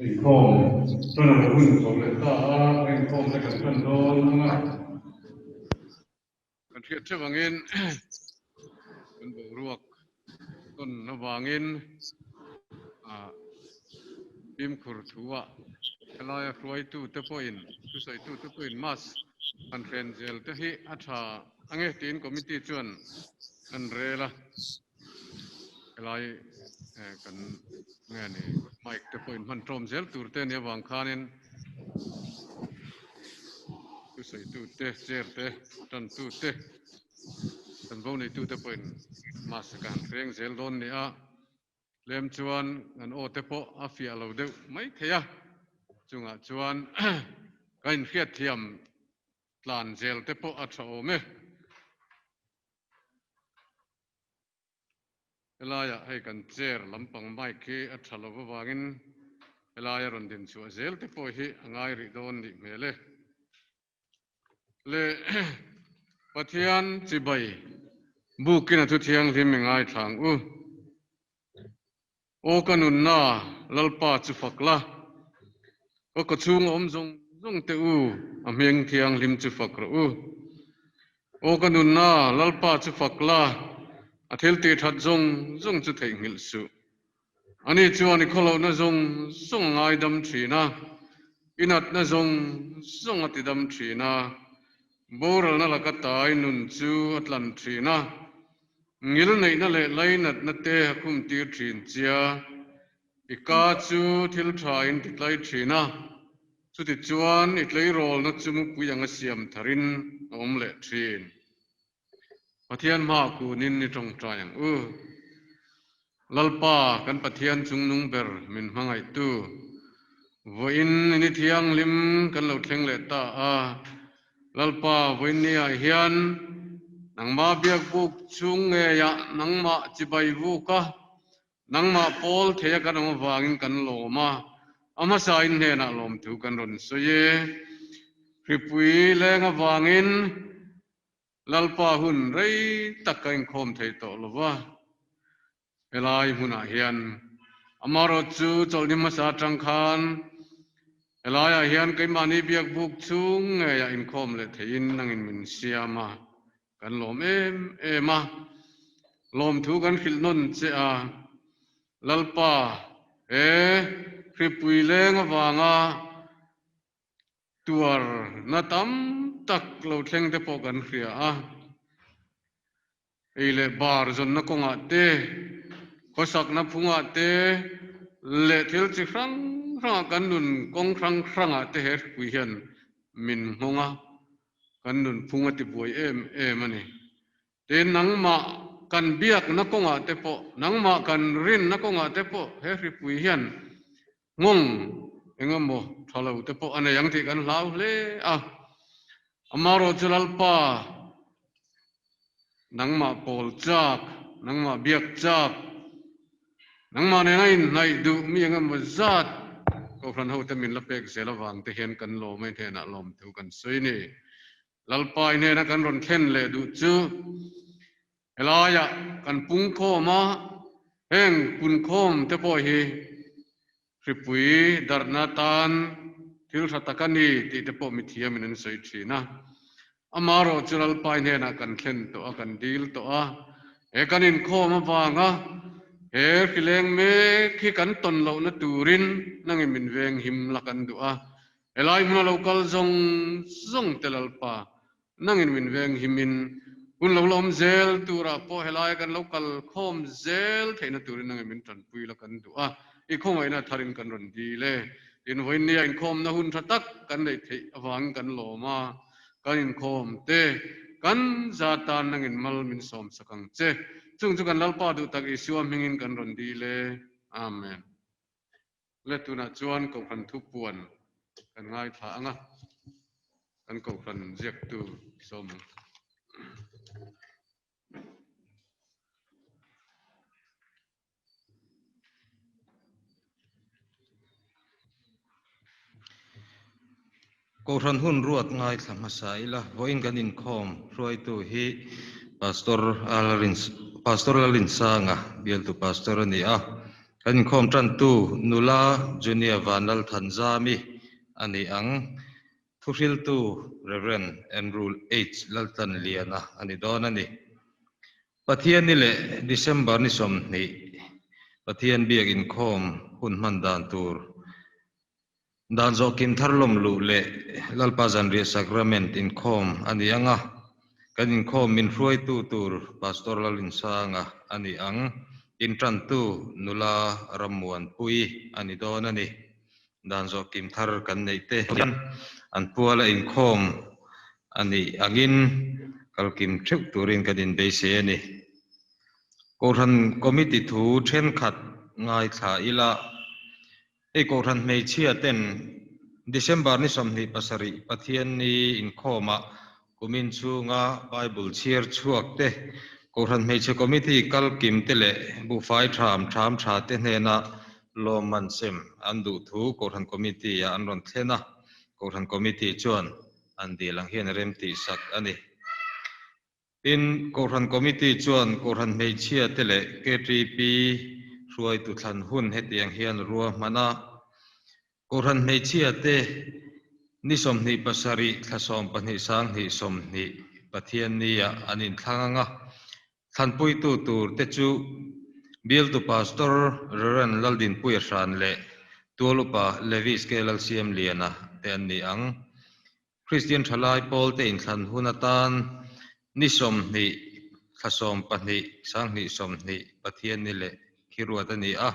Inkhawm chuan a lo hun chho leh ta a, a inkhawm te kan hman dawn ang a. Kan hriat theuh angin kan boruak tawn avangin fimkhur thu-ah helaia hruaitute pawhin, thusawitute pawhin mask han hren zel te hi a tha ang e tiin committee chuan an rel a. Helai kan nge ni mic te pawhin hman tawm zel tur te nia vang khanin thusawitu te chair te tantu te chanvo neitu te pawhin mask ka han hreng zel dawn ni a, tlem chuan kan aw te pawh a fiah lo deuh mai thei a, chungah chuan ka inhriatthiam tlan zel te pawh a tha awm e. Helaiah hei kan chair lampang mic hi a tha lo avangin helaia rawn din chhuah zel te pawh hi a ngai rih dawn nih hmel e. Le Pathian chibai bukin a thu thianghlim i ngaithla ang u. Aw ka nunna, Lalpa chu fak la, ka kawchhung a awm zawng zawng teh u, a hming thianghlim chu fak rawh u. Aw ka nunna, Lalpa chu fak la, a thil tih that zawng zawng chu theihnghilh suh. Ani chuan i khawlohna zawng zawng a ngaidam thin a, i natna zawng zawng a tidam thin a, boralna laka tai nun chu a tlan thin a. Ngil neihna leh lainatna te a khum tir thin chia, i ka chu thil tha in ti tlai thin a, chuti chuan i tleirawlna chu mupui anga siam tharin a awm leh thin. Pathian hma kunin i tawngtai ang u. Lalpa kan Pathian chungnung ber min hmangaihtu, vawiin ni thianghlim kan lo thleng leh ta a, Lalpa vawinia hian nangmah biakbuk chhung ngeiah nangmah chibai vuk a, nangmah pawl thei a kan awm avangin kan lawm a, a hmasain hnenah lawmthu kan rawn sawi e. Hripui leng avangin Lalpa hun rei tak ka inkhawm thei tawh lo va, Helai hmunah hian amarawt chu chawlhni hmasa atang khan helaiah hian keimahni biakbuk chhung ngeiah inkhawm leh theiin nangin min siam a, kan lawm em em a. Lawmthu kan hrilh nawn che a, Lalpa, he hripui leng avanga Tuar na tam tak lo thleng te pawh kan hria a, ei leh bar zawnna kawngah te, khawsakna phungah te leh thil chi hrang hrangah kan nun kawng hrang hrangah te he hripui hian min nghawng a, kan nunphung a tibuai em em a ni. Tin, nangmah kan biakna kawngah te pawh, nangmah kan rinna kawngah te pawh he hripui hian Nghawng eng emaw tha lo te pawh a nei ang tih kan hlau hle a. Amarawh chu Lalpa, nangmah pawl chak, nangmah biak chak, nangmah nena inhnaih duh mi eng emaw zat Kohhran hote min la pek zel avang te hian kan lawm a, i hnenah lawmthu kan sawi ni. Lalpa i hnena kan rawn thlen leh duh chu Helaiah kan pungkhawm a, heng punkhawm te pawh hi hripui darhna atan thil hra tak a ni tih te pawh mithiamin an sawi thin a. Amarawh chu Lalpai hnenah kan thlen tawh a, kan dil tawh a, he kan inkhawm avanga he hrileng mek hi kan tawn lohna turin nangin min venghim la kan duh a, helai hmuna lo kal zawng zawng te Lalpa nangin min venghimin. Hun lo la awm zel turah pawh helai kan lo kal khawm zel theihna turin nangin min tanpui la kan duh a, i khawngaihna tharin kan rawn dil e. Tin, vawiinnia inkhawmna hun tha tak kan neih theih avangin kan lawm a, kan inkhawm te kan za tan nangin mal min sawm sak ang che. Chung chu kan Lalpa duh tak Isua hmingin kan rawn dil e. Amen. Le tunah chuan Kohhran thupuan kan ngaithla ang a, kan Kohhran ziaktu sawm ang. Kohhran hun ruat ngaithla hmasa ila, vawiin kan inkhawm hruaitu hi Pastor Pastor Lalinsanga bialtu Pastor a ni a. Kan inkhawm tantu nula Junior Vanlalthanzami a ni ang. Thuhriltu Rev. Andrew H. Laltlanliana a ni dawn a ni. Pathian ni leh December ni 20 Pathian biak inkhawm hun hman dan tur dan zawh kim thar lawm luh leh Lalpa Zanriah Sacrament inkhawm a ni ang a, kan inkhawm min hruaitu tur Pastor Lalinsanga a ni ang, intantu nula Rammuanpuii a ni dawn a ni. Dan zawh kim thar kan neih te hian an puala inkhawm a nih angin kalkim theuh turin kan inbeisei a ni. Kohhran Committee thu thenkhat ngaithla ila, hei Kohhran hmeichhia ten December ni 27 Pathianni inkhawmah kumin chhunga Bible chhiar chhuak te, Kohhran Hmeichhe Committee kal kim te leh buhfai tham tham tha te hnena lawmman sem an duh thu Kohhran Committee ah an rawn thlen a, Kohhran Committee chuan an dil ang hian rem tih sak a ni. Tin, Kohhran Committee chuan Kohhran Hmeichhia te leh KTP hruaitu thlan hun hetiang hian ruahman a, Kohhran hmeichhia te ni 27 thla 12 2020 Pathiannia an inthlang ang a, thlanpuitu tur te chu Bialtu Pastor Rev. Laldinpuia Hran leh Tualupa Levis K. Lalsiamliana te an ni ang. Kristian thalai pawl te inthlan hun atan ni 20 thla 12 2020 Pathianni leh Khiruat a ni a,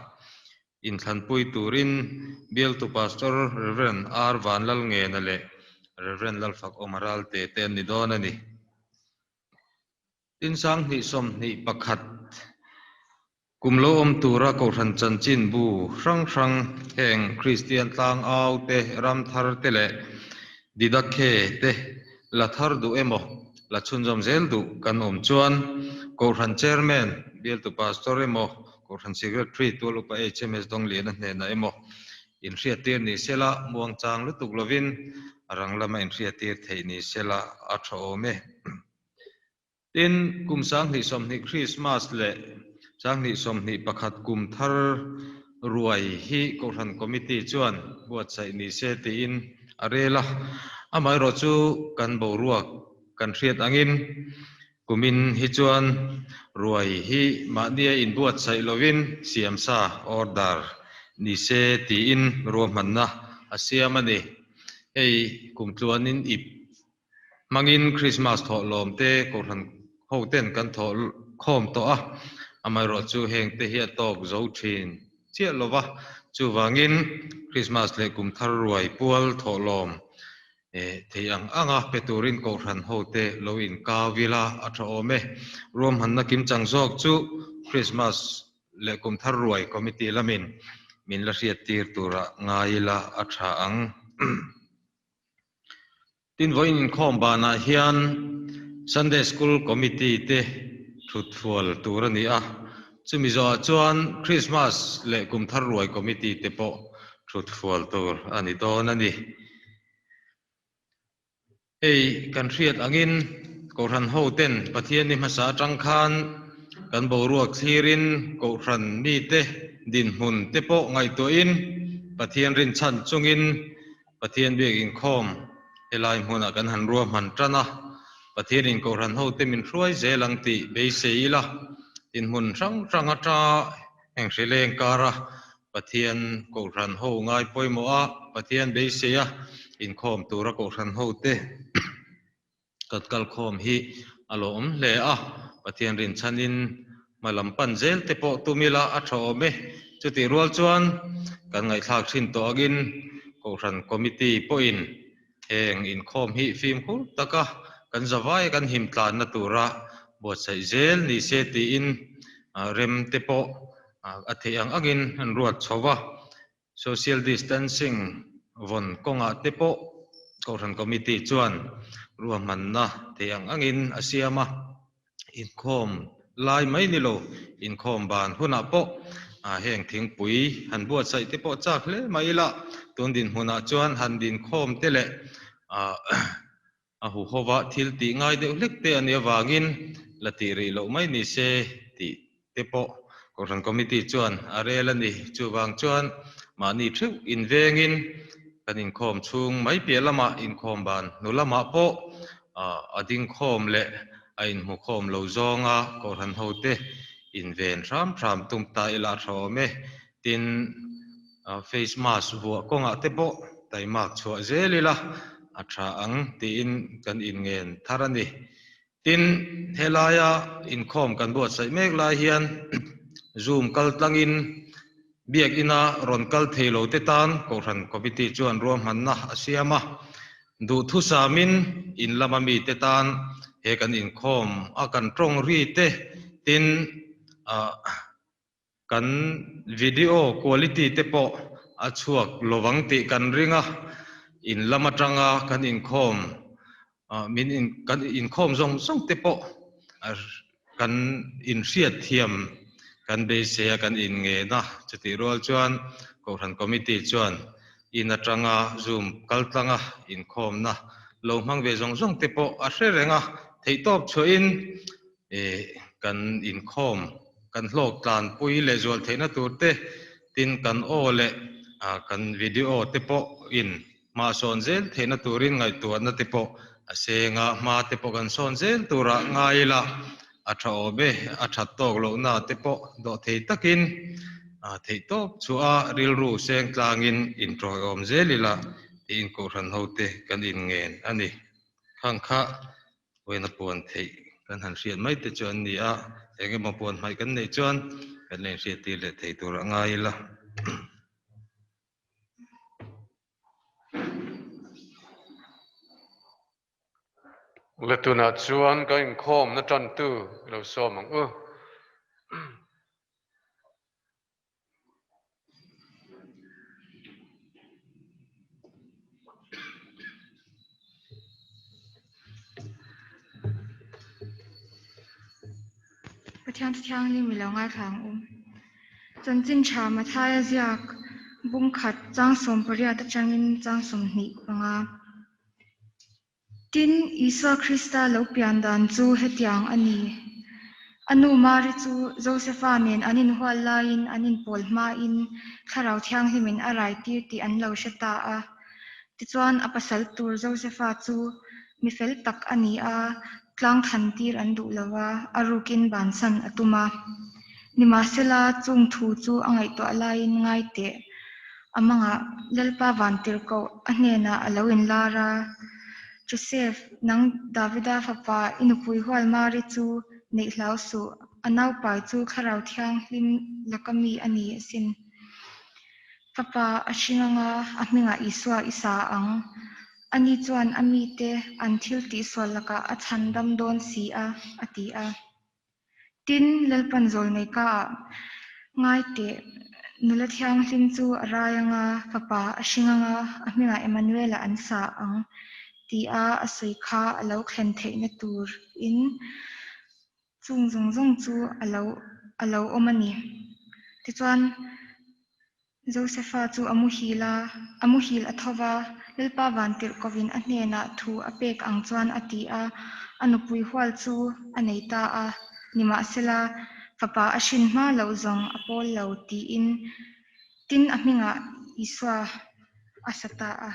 Inthlanpui turin Bialtu Pastor Rev. R. Vanlalngena leh Rev. Lalfak Awmaral te te an ni dawn a ni. Tin 2021 kum lo awm tura Kohhran chanchin bu hrang hrang heng Kristian tlangau te, ramthar te leh Didakhe te la thar duh emaw la chhunzawm zel duh kan awm chuan Kohhran Chairman, Bialtu Pastor emaw Kohhran Secretary Tual Upa HMS Dawngliana hnenah emaw inhriattir ni sela, muangchang lutuk lovin a rang lama inhriattir theih ni sela a tha awm e. Tin, kum 2020 Krismas leh 2021 kum thar ruai hi Kohhran Committee chuan buatsaih ni se tiin a rel a, amaherawhchu chu kan boruak kan hriat angin Kumin hi chuan ruai hi mahnia inbuatsaih lovin siamsa order ni se tiin ruahmanna a siam a ni. Hei kum tluanin ip hmangin Krismas thawhlawm te Kohhran hoten kan thawh khawm tawh a, amaherawhchu heng te hi a tawk zo thin chiah lova, chuvangin Krismas leh kum thar ruai pual thawhlawm Thei ang anga pe turin Kohhran hote lo inkau ila a tha awm e. Ruahmanna kimchang zawk chu Krismas leh Kum Thar Ruai Committee lamin min la hriattir tura ngai ila a tha ang. Tin, vawiin inkhawm banah hian Sunday School Committee te thut fual tur a ni a, chumi zawhah chuan Krismas leh Kum Thar Ruai Committee te pawh thut fual tur a ni dawn a ni. Hei kan hriat angin Kohhran hoten Pathian ni hmasa atang khan kan boruak thlirin Kohhran mite dinhmun te pawh ngaihtuahin Pathian rinchhan chungin Pathian biak inkhawm helai hmunah kan han ruahman tan a, Pathianin Kohhran hote min hruai zel ang tih beisei ila dinhmun hrang hrang ata heng hrileng kara Pathian Kohhran ho ngai pawimawh a, Pathian beisei a inkhawm tura Kohhran hote kat kalkhawm hi a lawmawm hle a, Pathian rinchhanin hma lam pan zel te pawh tum ila a tha awm e. Chutih rual chuan kan ngaihthlak thin tawh angin Kohhran Committee pawhin heng inkhawm hi fimkhur taka kan zavai kan him tlanna tura buatsaih zel ni se tiin rem te pawh a theih ang angin an ruat chho va. Social distancing vawn kawngah te pawh Kohhran Committee chuan ruahmanna thei ang angin a siam a, inkhawm lai mai ni lo, inkhawm ban hunah pawh heng thingpui han buatsaih te pawh chak hle mai ila, tun dinhmunah chuan han dinkhawm te leh A huhova thil tih ngai deuh hlek te a nih avangin la tih rih loh mai ni se tih te pawh Kohhran Committee chuan a rel a ni. Chuvang chuan mahni theuh invengin kan inkhawm chhung mai piah lamah inkhawm ban hnu lamah pawh a dingkhawm leh a inhmukhawm lo zawnga Kohhran hote inven hram hram tum ta ila a tha awm e. Tin, face mask vuah kawngah te pawh taimak chhuah zel ila a tha ang tiin kan inngen thar a ni. Tin, helaia inkhawm kan buatsaih mek lai hian Zoom kal tlangin biakina rawn kal thei lo te tan Kohhran Committee chuan ruahmanna a siam a. Duhthusamin in lama mite tan he kan inkhawm a kan tawng ri te tin Kan video quality te pawh a chhuak lovang tih kan ring a, in lam atanga kan inkhawm min in kan inkhawm zawng zawng te pawh kan inhriat thiam kan beisei a, kan inngen a. Chutih rual chuan Kohhran Committee chuan in atanga Zoom kaltlanga inkhawmna lo hmang ve zawng zawng te pawh a hre reng a, theihtawp chhuahin Kan inkhawm, kan hlawk tlanpui leh zual theihna tur te, tin kan aw leh kan video te pawh in hma sawn zel theihna turin ngaihtuahna te pawh a seng a, hma te pawh kan sawn zel turah ngai ila a tha awm e, a that tawk lohna te pawh dawh thei takin theihtawp chhuah a rilru seng tlangin intawiawm zel ila tiin Kohhran hote kan inngen a ni. Khang kha Vawiina puan theih kan han hriat mai te chu an ni a, eng emaw puan hmaih kan neih chuan kan la inhriat tir leh thei tur a ngai ila. Le tunah chuan ka inkhawmna tantu i lo sawm ang u. Pathian chu thianghlim i lo ngaithla ang u. Chanchin tha Mathaia ziak bung khat chang 18 atangin chang 25. Tin, Isua Krista lo pian dan chu hetiang a ni. A nu Mari chu Josefa nen an inhual laiin an inpawl hmain Thlarau Thianghlimin a raitir tih an lo hre ta a. Tichuan, a pasal tur Josefa chu mi fel tak a ni a, tlang thantir an duh lo va, a rukin bansan a tum a. Nimahsela, chung thu chu a ngaihtuah laiin ngai teh. A mangah Lalpa Vantirhkoh a hnenah a lo inlar a, Joseph, nang Davida fapa i nupui hual Mari chu neih hlau suh, a naupai chu Thlarau Thianghlim laka mi a ni asin. Fapa a hring anga a hmingah Isua i sa ang. Ani chuan a mite an thil tihsual lakah a chhan dam dawn si a, a ti a. Tin, Lalpan zawlnei ka ah ngai teh, nula thianghlim chu a rai anga, fapa a hring anga, a hmingah Emmanuel-a an sa ang tia a sawi kha a lo thlen theihna turin chung zawng zawng chu a lo a lo awm a ni. Tichuan, Josefa chu a muhil a, a muhil a tho va, Lalpa Vantirhkovin a hnenah thu a pek ang chuan a ti a, a nupui hual chu a nei ta a, nimahsela, fapa a hrin hma loh zawng a pawl lo tiin tin a hmingah Isua a sa ta a.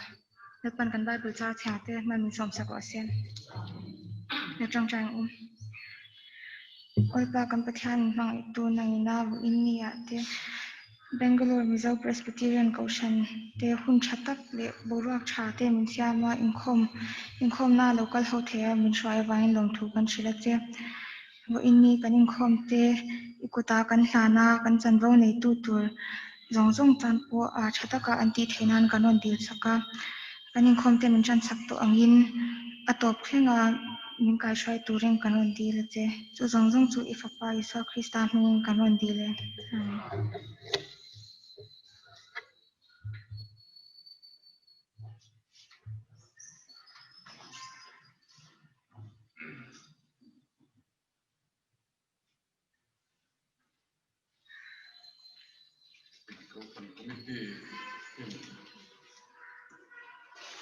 Lalpan kan Bible char thiangte hman min sawmsak rawh se. Na tangtai ang u. Lalpa kan Pathian min hmangaihtu nangina vawiin ni ah te. Bangalore Mizo Presbyterian Kohhran te hun tha tak leh boruak tha te min siam a, inkhawm inkhawmna lo kal ho thei a min hruai avangin lawmthu kan hrilh a che. Vawiin ni kan inkhawm te i kuta kan hlan a, kan chanvo neitu tur zawng zawng tan pawh a tha taka an tih theih nan kan rawn dil chak a. Kan inkhawm te min tan chak tawh angin a tawp thleng a min kaihruai turin kan rawn dil a che. Chu zawng zawng chu i Fapa Isua Krista hmingin kan rawn dil e. Amen.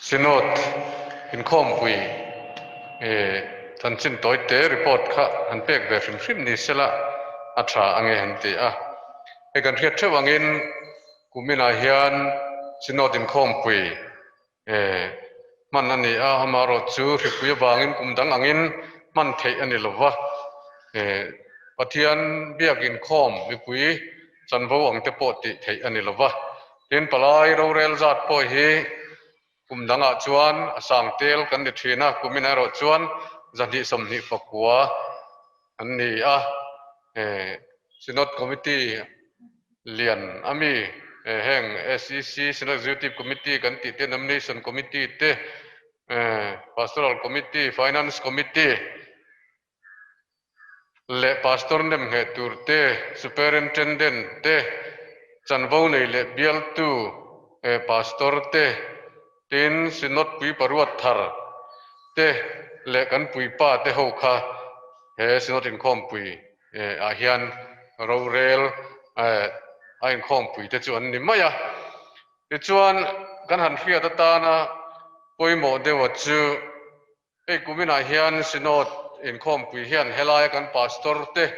Synod inkhawmpui chanchin tawi te report kha han pek ve hrim hrim ni sela a tha ange han ti a. Hei kan hriat theuh angin kuminah hian Synod inkhawmpui Hman a ni a, amaherawhchu hripui avangin kum dang angin hman theih a ni lo va. Pathian biak inkhawm mipui chanvo ang te pawh tih theih a ni lo va. Tin, palai rorel zat pawh hi kum dangah chuan a sang tel kan ni thin a, kumin erawh chuan 229 an ni a. Synod Committee lian a mi heng SEC, Synod Executive Committee kan tih te, Nomination Committee te, Pastoral Committee, Finance Committee leh Pastor nem ngheh tur te, Superintendent te, chanvo nei leh bialtu Pastor te, tin Synod puiparuat thar te leh kan puipa te ho kha he Synod inkhawmpui ah hian rorel a inkhawmpui te chu an ni mai a. Tichuan, kan han hriat atana pawimawh deuha chu hei kuminah hian Synod inkhawmpui hian helaia kan Pastor te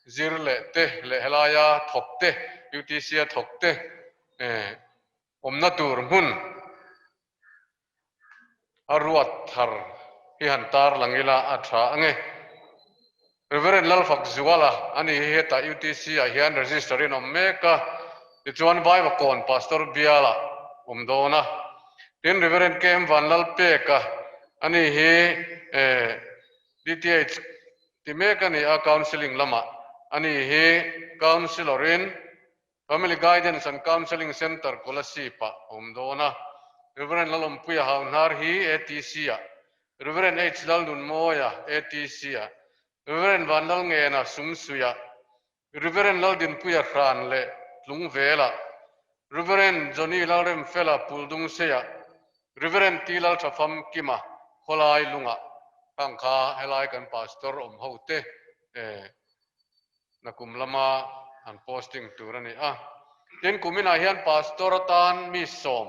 zir leh te leh helaia thawk te, UTC-a thawk te awmna tur hmun A ruat thar hi han tar lang ila a tha ange. Reverend Lalfakzuala a ni hi hetah UTC ah hian register in awm mek a, tichuan Vaivakawn Pastor bialah awm dawn a. Tin Reverend KM Vanlalpeka a ni hi DTH ti mek a ni a counselling lamah a ni hi counsellor in Family Guidance and Counselling Centre Kolasib ah a awm dawn a, Rev. Lalawmpuia Hauhnar hi ATC ah, Rev. H. Lalnunmawia ATC ah, Rev. Vanlalngena Sumsuih ah, Rev. Laldinpuia Hran leh Tlungvel ah, Rev. Johnny Lalremfela Puldungsei ah, Rev. T. Lalthafamkima Khawlai lungah khang kha helai kan Pastor awm ho te Nakum lama an posting tur a ni a. Tin, kuminah hian Pastor atan mi sawm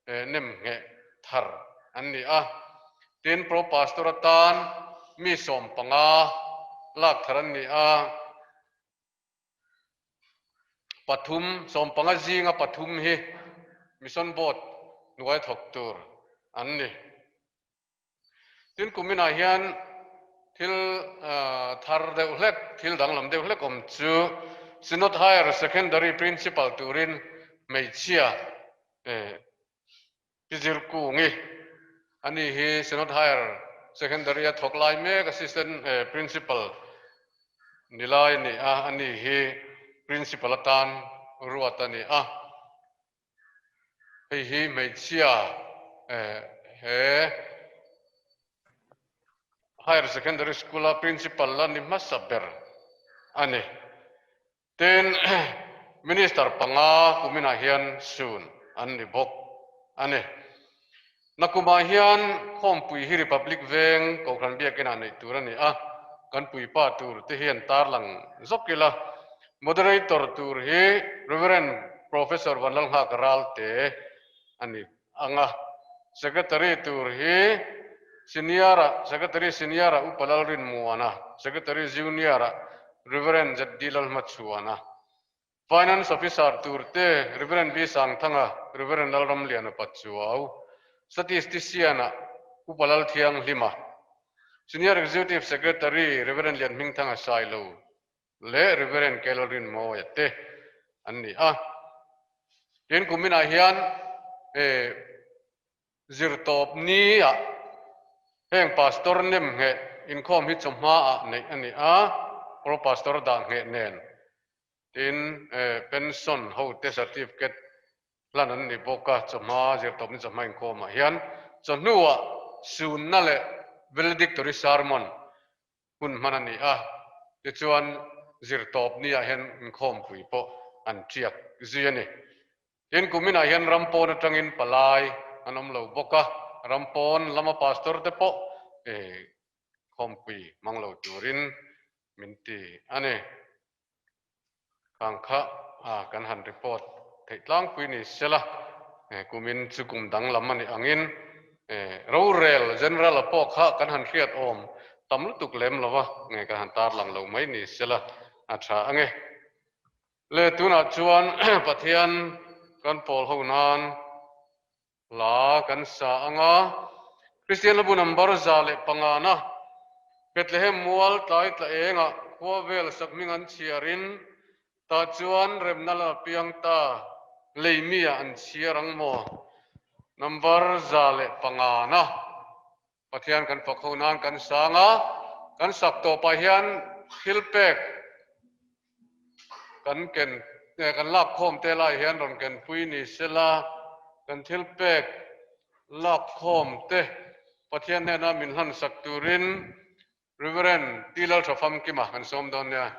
nem ngheh thar an ni a. Tin, Pro Pastor atan mi 15 lak thar an ni a. Pathum, 15 zinga pathum hi Mission Board hnuai thawk tur an ni. Tin, kuminah hian thil thar deuh hlek, thil danglam deuh hlek awm chu Synod Higher Secondary Principal turin hmeichhia Pi Zirkungi a ni hi Synod Higher Secondary a thawk lai mek Assistant Principal ni lai a ni a, a ni hi Principal atan ruat a ni a. Hei hi hmeichhia he Higher Secondary School a Principal la ni hmasa ber a ni. Tin, Minister panga kuminah hian sun an ni bawk a ni. Nakumah hian khawmpui hi Republic Veng Kohhran Biakinah neih tur a ni a, kan puipa tur te hian tarlang zawk ila. Moderator tur hi Rev. Professor Vanlalnghak Ralte a ni ang a, Secretary tur hi Senior-a Secretary Senior-a Upa Lalrinmuana, Secretary Junior-a Rev. ZD Lalhmachhuana, Finance Officer tur te Rev. B Sangthanga, Rev. Lalramliana Pachuau, Statistician-a Upa Lalthianghlima, Senior Executive Secretary Rev. Lianhmingthanga Sailo, leh Rev. Kelrin Mawia te. an ni a. Tin, kuminah hian zirtawp ni-ah heng pastor nem ngheh inkhawm hi chawhmaah neih a ni a, pro pastor dah ngheh nen. Tin, pension hote certificate hlan an ni bawk a, chawhma zirtawp ni chawhma inkhawmah hian chawhnuah sunna leh valedictory sermon hun hman a ni a, tichuan zirtawp niah hian inkhawmpui pawh an tiak zui a ni. Tin, kuminah hian ram pawn atangin palai an awm lo bawk a, ram pawn lama pastor te pawh khawmpui hmang lo turin min ti a ni. Khang kha kan han report theih tlangpui ni sela, kumin chu kum danglam a nih angin rorel general a pawh kha kan han hriat awm tam lutuk lem lo va, nge kan han tarlang lo mai ni sela a tha ange. Le tunah chuan Pathian kan pawl ho nan Hla kan sa ang a, Kristian Labu number 105 na Bethlehem mual tlai tla engah khua vel sakhming an chhiarin tah chuan remna la piang ta leimiah an chhiar ang maw? Number 105 na Pathian kan fak ho nan kan sang a, kan sak tawpah hian thil pek kan ken kan lak khawm te lai hian rawn ken pui ni sela, kan thil pek lak khawm te Pathian hnena min hlan sak turin Reverend T Lalthafamkima kan sawm dawn nia.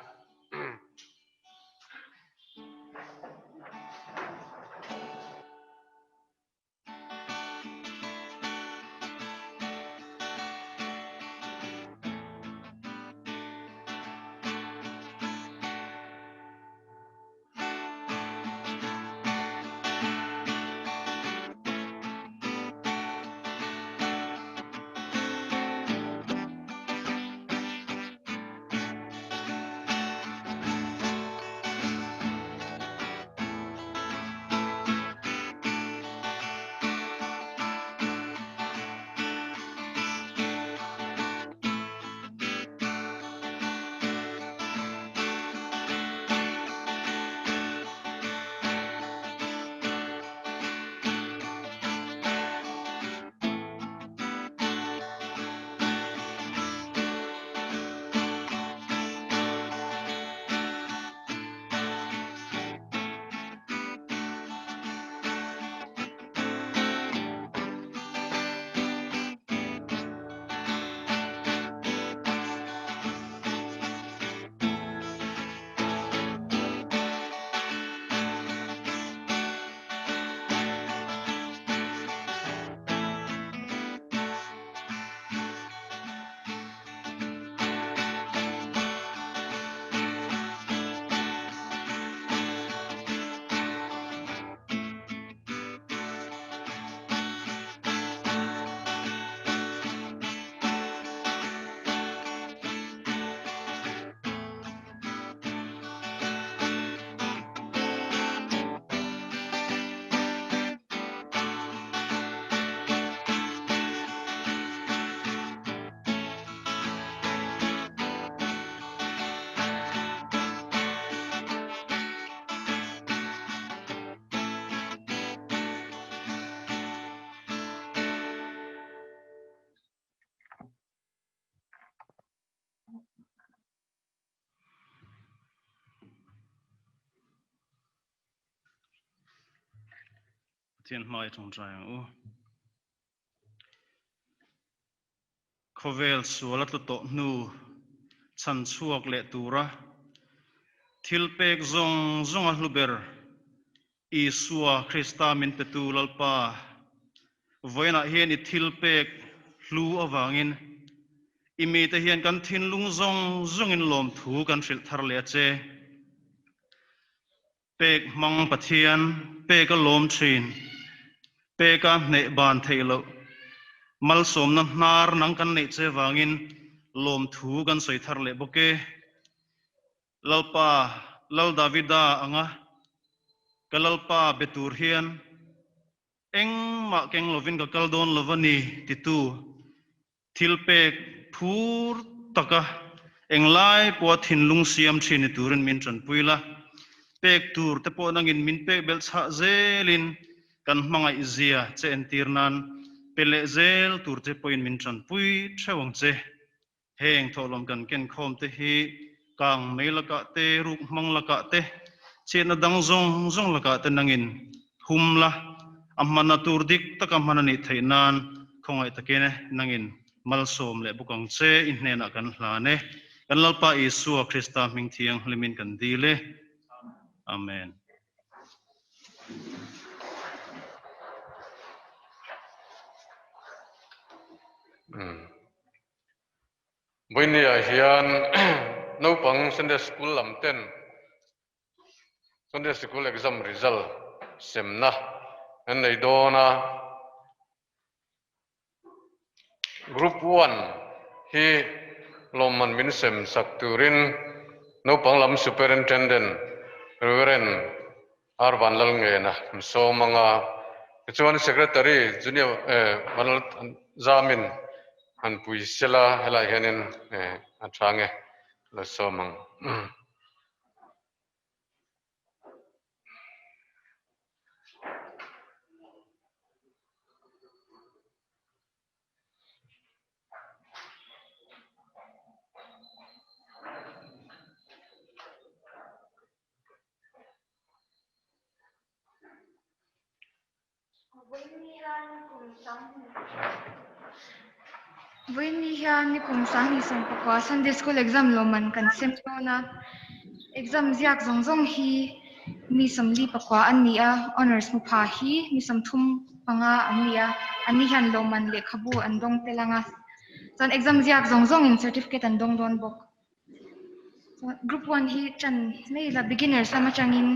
Pathian hmai tawngtai ang u. Khawvel sual a tlu tawh hnu chhan chhuak leh tura thil pek zawng zawng a hlu ber Isua Krista min petu Lalpa, vawiinah hian i thil pek hlu avangin i mite hian kan thinlung zawng zawngin lawmthu kan hrilh thar leh a che. Pek hmang Pathian, pek a lawm thin, pek a hneh ban theih loh, malsawmna hnar nang kan neih che vangin lawmthu kan sawi thar leh bawk e. Lalpa, Lal Davida anga ka Lalpa be tur hian engmah keng lovin ka kal dawn lo a ni titu Thil pek phur taka englai pawha thinlung siam thin ni turin min tanpui la. Pek tur te pawh nangin min pek belh chhah zelin kan hmangaih zia che entir nan pe leh zel tur che pawhin min tanpui theuh ang che. Heng thawhlawm kan ken khawm te hi kang mei lakah te, ruk hmang lakah te, chhiatna dang zawng zawng lakah te nangin hum la, a hmanna tur dik taka hman a nih theih nan khawngaih takin nangin malsawm leh bawk ang che i hnenah kan hlan e. Kan Lalpa Isua Krista hming thianghlimin kan dil e. Amen. Vawinia hian naupang Sunday School lam ten Sunday Sikul exam result semna an nei dawn a, Group one hi lawmman min sem sak turin naupang lam Superintendent Rev. R. Vanlalngena an sawm ang a, tichuan Secretary Junior Vanlalzamin an pui sela helaiah hianin a tha nge lo sawm ang. Vawiin hian nikum sanghnih sawmpakua Sunday School exam lawmman kan sem dawn a, exam ziak zawng zawng hi mi sawmli pakua an ni a, honours hmu pha hi mi sawmthum panga an ni a, anni hian lawmman lehkhabu an dawng tel ang a, chuan exam ziak zawng zawngin certificate an dawng dawn bawk. Group 1 hi chan mai ila beginners lam atangin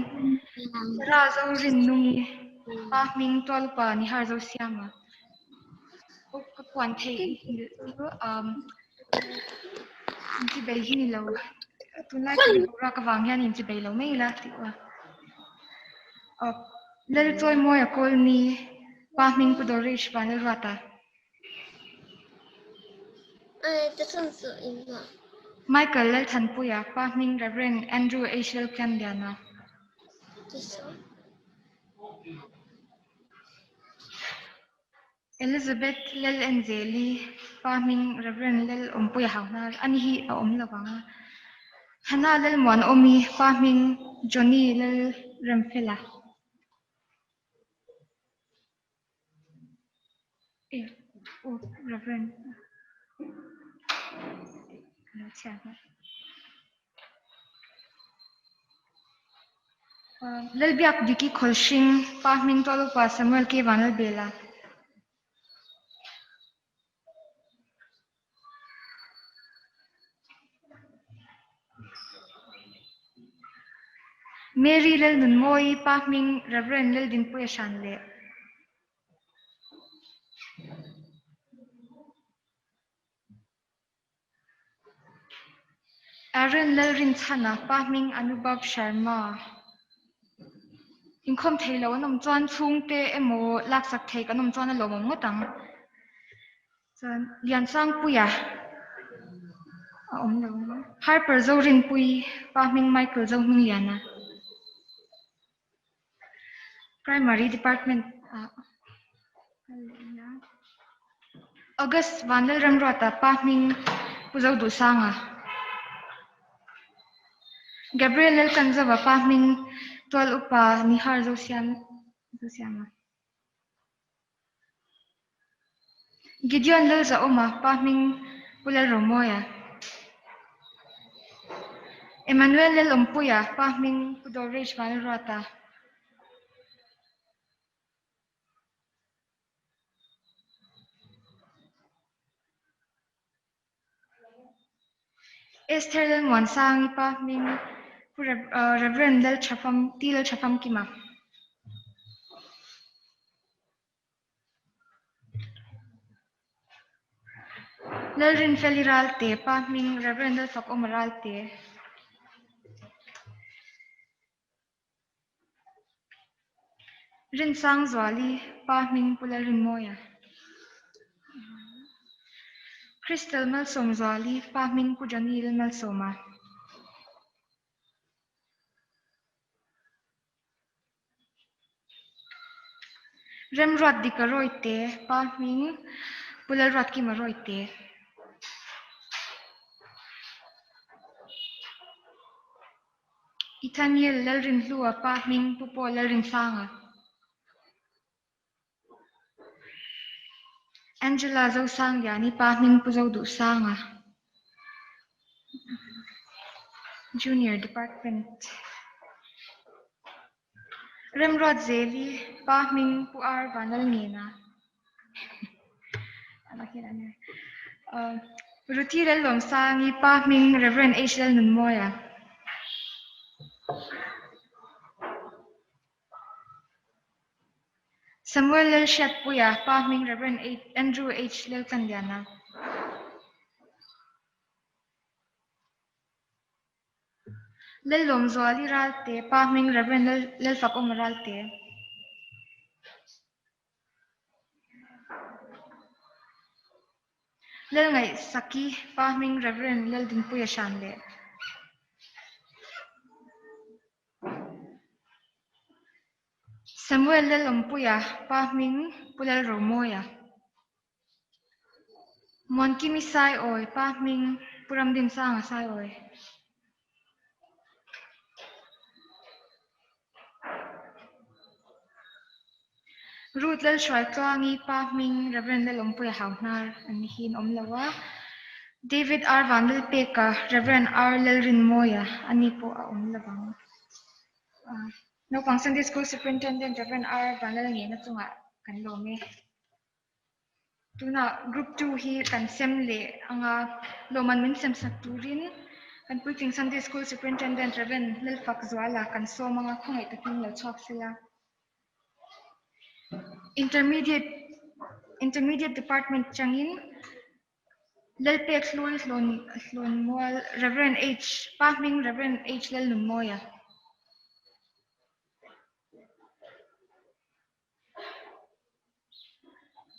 Ra zo rin nungi pa hming tualupa Nihar zo siama ka puan thei chu um inchi bei hi ni lo tunlai ka ra ka vang hian inchi bei lo mai ila tih a Lal chawi mawi a kawl ni pa hming Pu Dorish Vanlalruata. Michael Lalthanpuia, pa hming Rev. Andrew H. Lalkianliana. Elizabeth Lalenzeli, pa hming Rev. Lal Awmpuia Hauhnar, ani hi a awm lo vang a. Hannah Lalmuanawmi, pa hming Johnny Lalremfela. Lalbiak Diki Khawlhring, Pa Hming Tualupa Samuel K. Vanlalbela. Mary Lalnunmawii, Pa Hming Rev. Laldinpuia Hran leh. Aaron Lalrinchhana, Pa Hming Anubhav Sharma. Inkhawm thei lo an awm chuan chhungte emaw laksak thei kan awm chuan a lawmawm ngawt ang. Chuan Liansangpuia a awm lo ang. Harper Zorinpui, Pa Hming Michael Zohmingliana. Primary Department ah kal leh ila. August Vanlalramruata, Pa Hming Pu Zoduhsanga. Gabriel Lalkanzova, Pa Hming Tual Upa Nihar Zosiam Zosiama. Gideon Lalzahawma, Pa Hming Pu Lalromawia. Emmanuel Lalawmpuia, Pa Hming Pu Doresh Vanlalruata. Esther Lalmuansangi, Pa Hming Pu Reverend Lalthafam T Lalthafamkima. Lalrinfeli Ralte, Pa Hming Rev. Lalfakawma Ralte. Rinsangzuali, Pa Hming Pu Lalrinmawia. Crystal Malsawmzuali, Pa Hming Pu Johnny Lalmalsawma. Remruat Dika Rawite, Pa hming, Pu Lalruatkima Rawite. Ethaniel Lalrinhlua, Pa hming, Pu Paul Lalrinsanga. Angela Zosangliani, Pa hming, Pu Zoduhsanga. Junior Department. Remruat Zeli, Pa hming, Pu Ar Vanlalngena. Ruthi Lallawmsangi, Pa hming, Rev. H. Lalnunmawia. Samuel Lalhriatpuia, Pa hming, Rev. Andrew H. Laltlanliana. Lallawmzuali Ralte, Pa hming, Rev. Lalfakawma Ralte. Lalngaihsaki, Pa hming, Rev. Laldinpuia Hranleh. Samuel Lalawmpuia, Pa hming, Pu Lalromawia. Muankimi Saiawi, Pa hming, Pu Ramdinsanga Saiawi. Ruth Lalhruaitluangi, Pa hming, Rev. Lalawmpuia Hauhnar an ni hi an awm lo a. David R. Vanlalpeka, Rev. R. Lalrinmawia a ni pawh a awm lo ang. Naupang Sunday School Superintendent Rev. R. Vanlalngena chungah kan lawm e. Tunah Group 2 hi kan sem leh anga lawmman min sem sak turin kan puitling Sunday School Superintendent Rev. Lalfak Zuala kan sawm anga khawngaih takin lo chhuak sela. Intermediate Intermediate Department changin Lalpek Hlui Hlawn Hlawnmual Rev. H. Pa hming Rev. H. Lalnunmawia.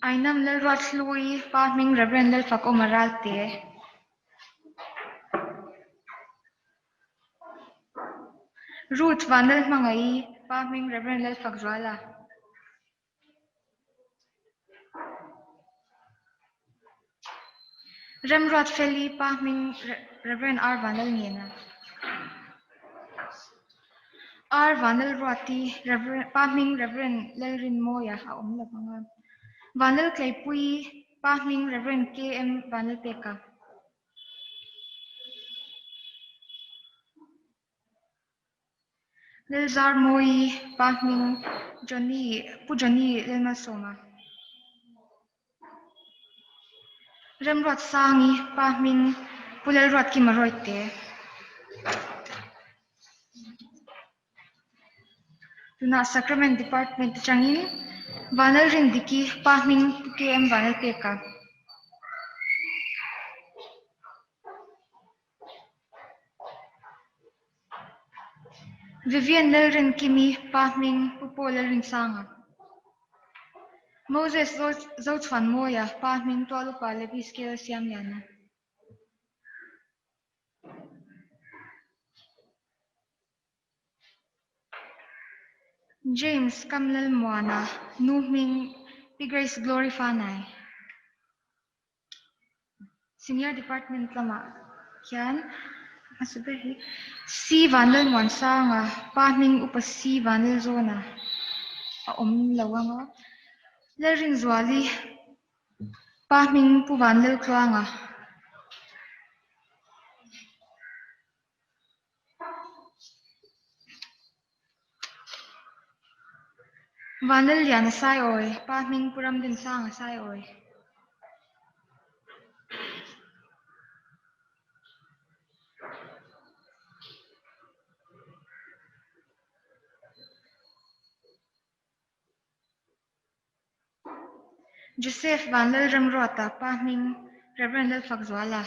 Ainam Lalruat Hlui Pa hming Rev. Lalfakawma Ralte. Ruth Vanlalhmangaih Pa hming Rev. Lalfakzuala. Remruat Feli Pa hming Rev. R. Vanlalngena. R. Vanlalruati Pa hming Rev. Lalrinmawia a awm lo ang a. Vanlaltleipuii Pa hming Rev. KM Vanlalpeka. Lalzarmawii Pa hming Johnny Pu Johnny Lalmalsawma. Remruatsangi Pa hming Pu Lalruatkima Rawite. Tunah Sacrament Department atangin Vanlalrindiki Pa hming Pu KM Vanlalpeka. Vivian Lalrinkimi Pa hming Pu Paul Lalrinsanga. Moses Zochhuanmawia Pa hming Tualupa Levi Scale Siamliana. James Kamlalmuana Nu hming Pi Grace Glory Fanai. Senior Department lamah hian hmasa ber hi C Vanlalmuansanga pa hming upa C Vanlalzawna a awm lo ang a, Lalrinzuali pa hming Pu Vanlaltluanga. Vanlalliana Saiawi, Pa hming Pu Ramdinsanga Saiawi. Joseph Vanlalramruata, Pa hming Rev. Lalfakzuala.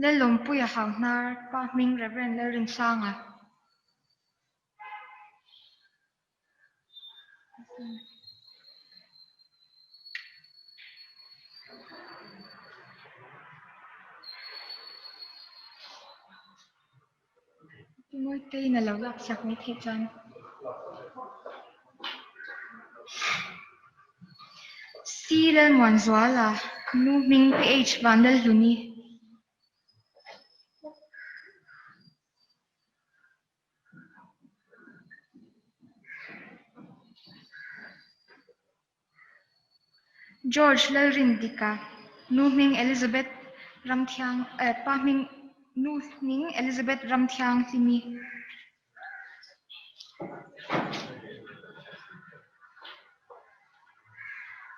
Lallawmpuia Hauhnar, Pa hming Rev. Lalrinsanga. Mawitein a lo laksak mai theih chuan. C Lalmuanzuala, Nu hming PH Vanlalhluni. George Lalrindika, Nu hming Elizabeth Ramthiang eh pa hming Nu hming Elizabeth Ramthianghlimi.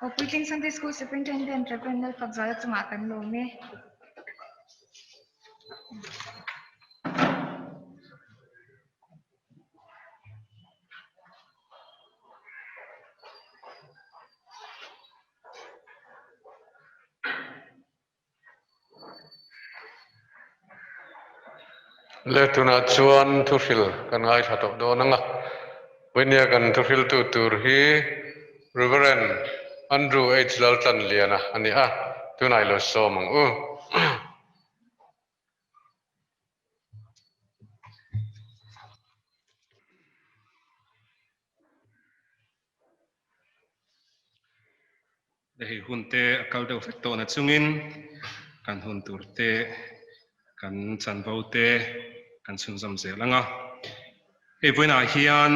Aw Puitling Sunday School Superintendent Rev. Lalfakzuala chungah kan lawm e. Le tunah chuan thuhril kan ngaithla tawh dawn ang a, Vainia kan thuhriltu tur hi Reverend Andrew H Laltlanliana a ni a, tunah i lo sawm ang u. Hei hun te a kal deuh hlek tawh na chungin kan hun tur te kan chanvo te kan chhunzawm zel ang a. Hei vawiinah hian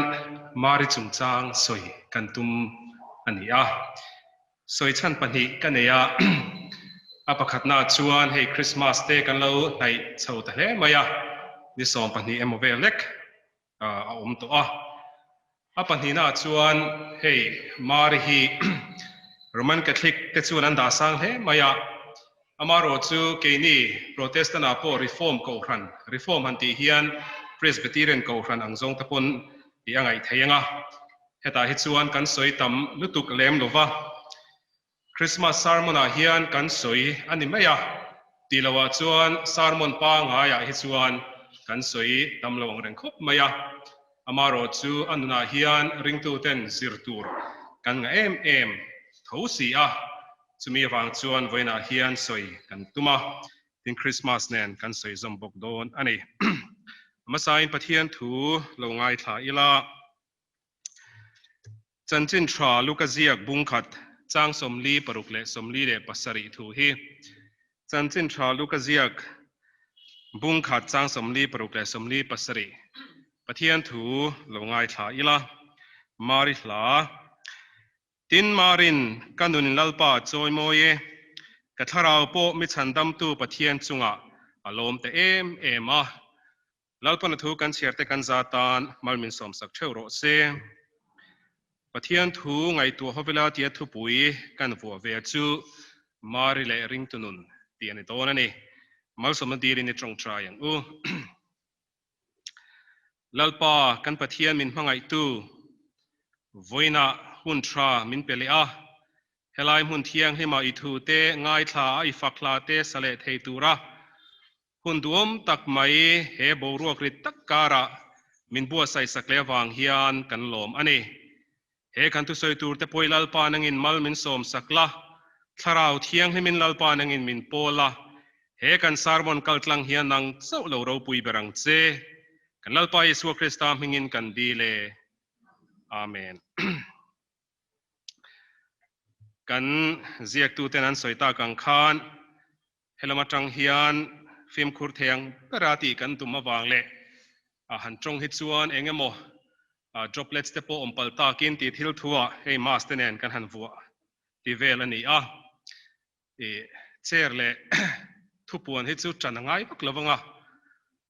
Mari chungchang sawi kan tum a ni a. Sawi chhan pahnih ka nei a, a pakhatnaah chuan hei Christmas te kan lo hnaih chho ta hle mai a, ni 12 emaw vel lek a awm tawh a. A pahnihnaah chuan hei Mari hi Roman Catholic te chuan an dah sang hle mai a, amaherawh chu keini Protestant-ah pawh Reform Kohhran, Reform han tih hian Presbyterian Kohhran ang zawng te pawn i a ngaih thei ang a, Hetah hi chuan kan sawi tam lutuk lem lo va, Christmas sermon-ah hian kan sawi a ni mai a, tih lohah chuan sermon pangaiah hi chuan kan sawi tam lo ang reng khawp mai a. Amaherawh chu a nunah hian ringtuten zir tur kan ngah em em tho si a, chumi avang chuan vawiinah hian sawi kan tum a, tin Christmas nen kan sawi zawm bawk dawn a ni. Hmasain Pathian thu lo ngaithla ila. Chanchin tha Luka ziak bung khat chang 46 leh 47 thu hi. Chanchin tha Luka ziak bung khat chang 46 leh 47 Pathian thu lo ngaithla ila. Mari hla. Tin Marin ka nun Lalpa chawi mawi e, ka thlarau pawh mi chhandamtu Pathian chungah a lawm ta em em a. Lalpana thu kan chhiar te kan za tan mal min sawmsak theuh rawh se. Pathian thu ngaihtuah hovila tia thupui kan vuah ve chu Mari leh ringtu nun tih a ni dawn a ni. Malsawmna dilin i tawngtai ang u. Lalpa kan Pathian min hmangaihtu vawiinah hun tha min pe leh a, helai hmun thianghlimah i thu te ngaithla a i fak hla te sa leh thei tura Hun duam tak mai he boruak rit tak karah min buatsaih sak leh avang hian kan lawm a ni. He kan thusawi tur te pawh i Lalpa nangin mal min sawm sak la, Thlarau Thianghlimin Lalpa nangin min pawl a, he kan sermon kal tlang hian nang chauh lo ropui ber ang che. Kan Lalpa Isua Krista hmingin kan dil e. Amen. Kan ziaktuten an sawi tak ang khan Helam atang hian fimkhur thei ang bera tih kan tum avang leh a han tawng hi chuan eng emaw droplets te pawh awm palh takin tih thil thuah hei mask te nen kan han vuah ti vel a ni a. Ih chair leh thupuan hi chu tan a ngai vak lo vang a,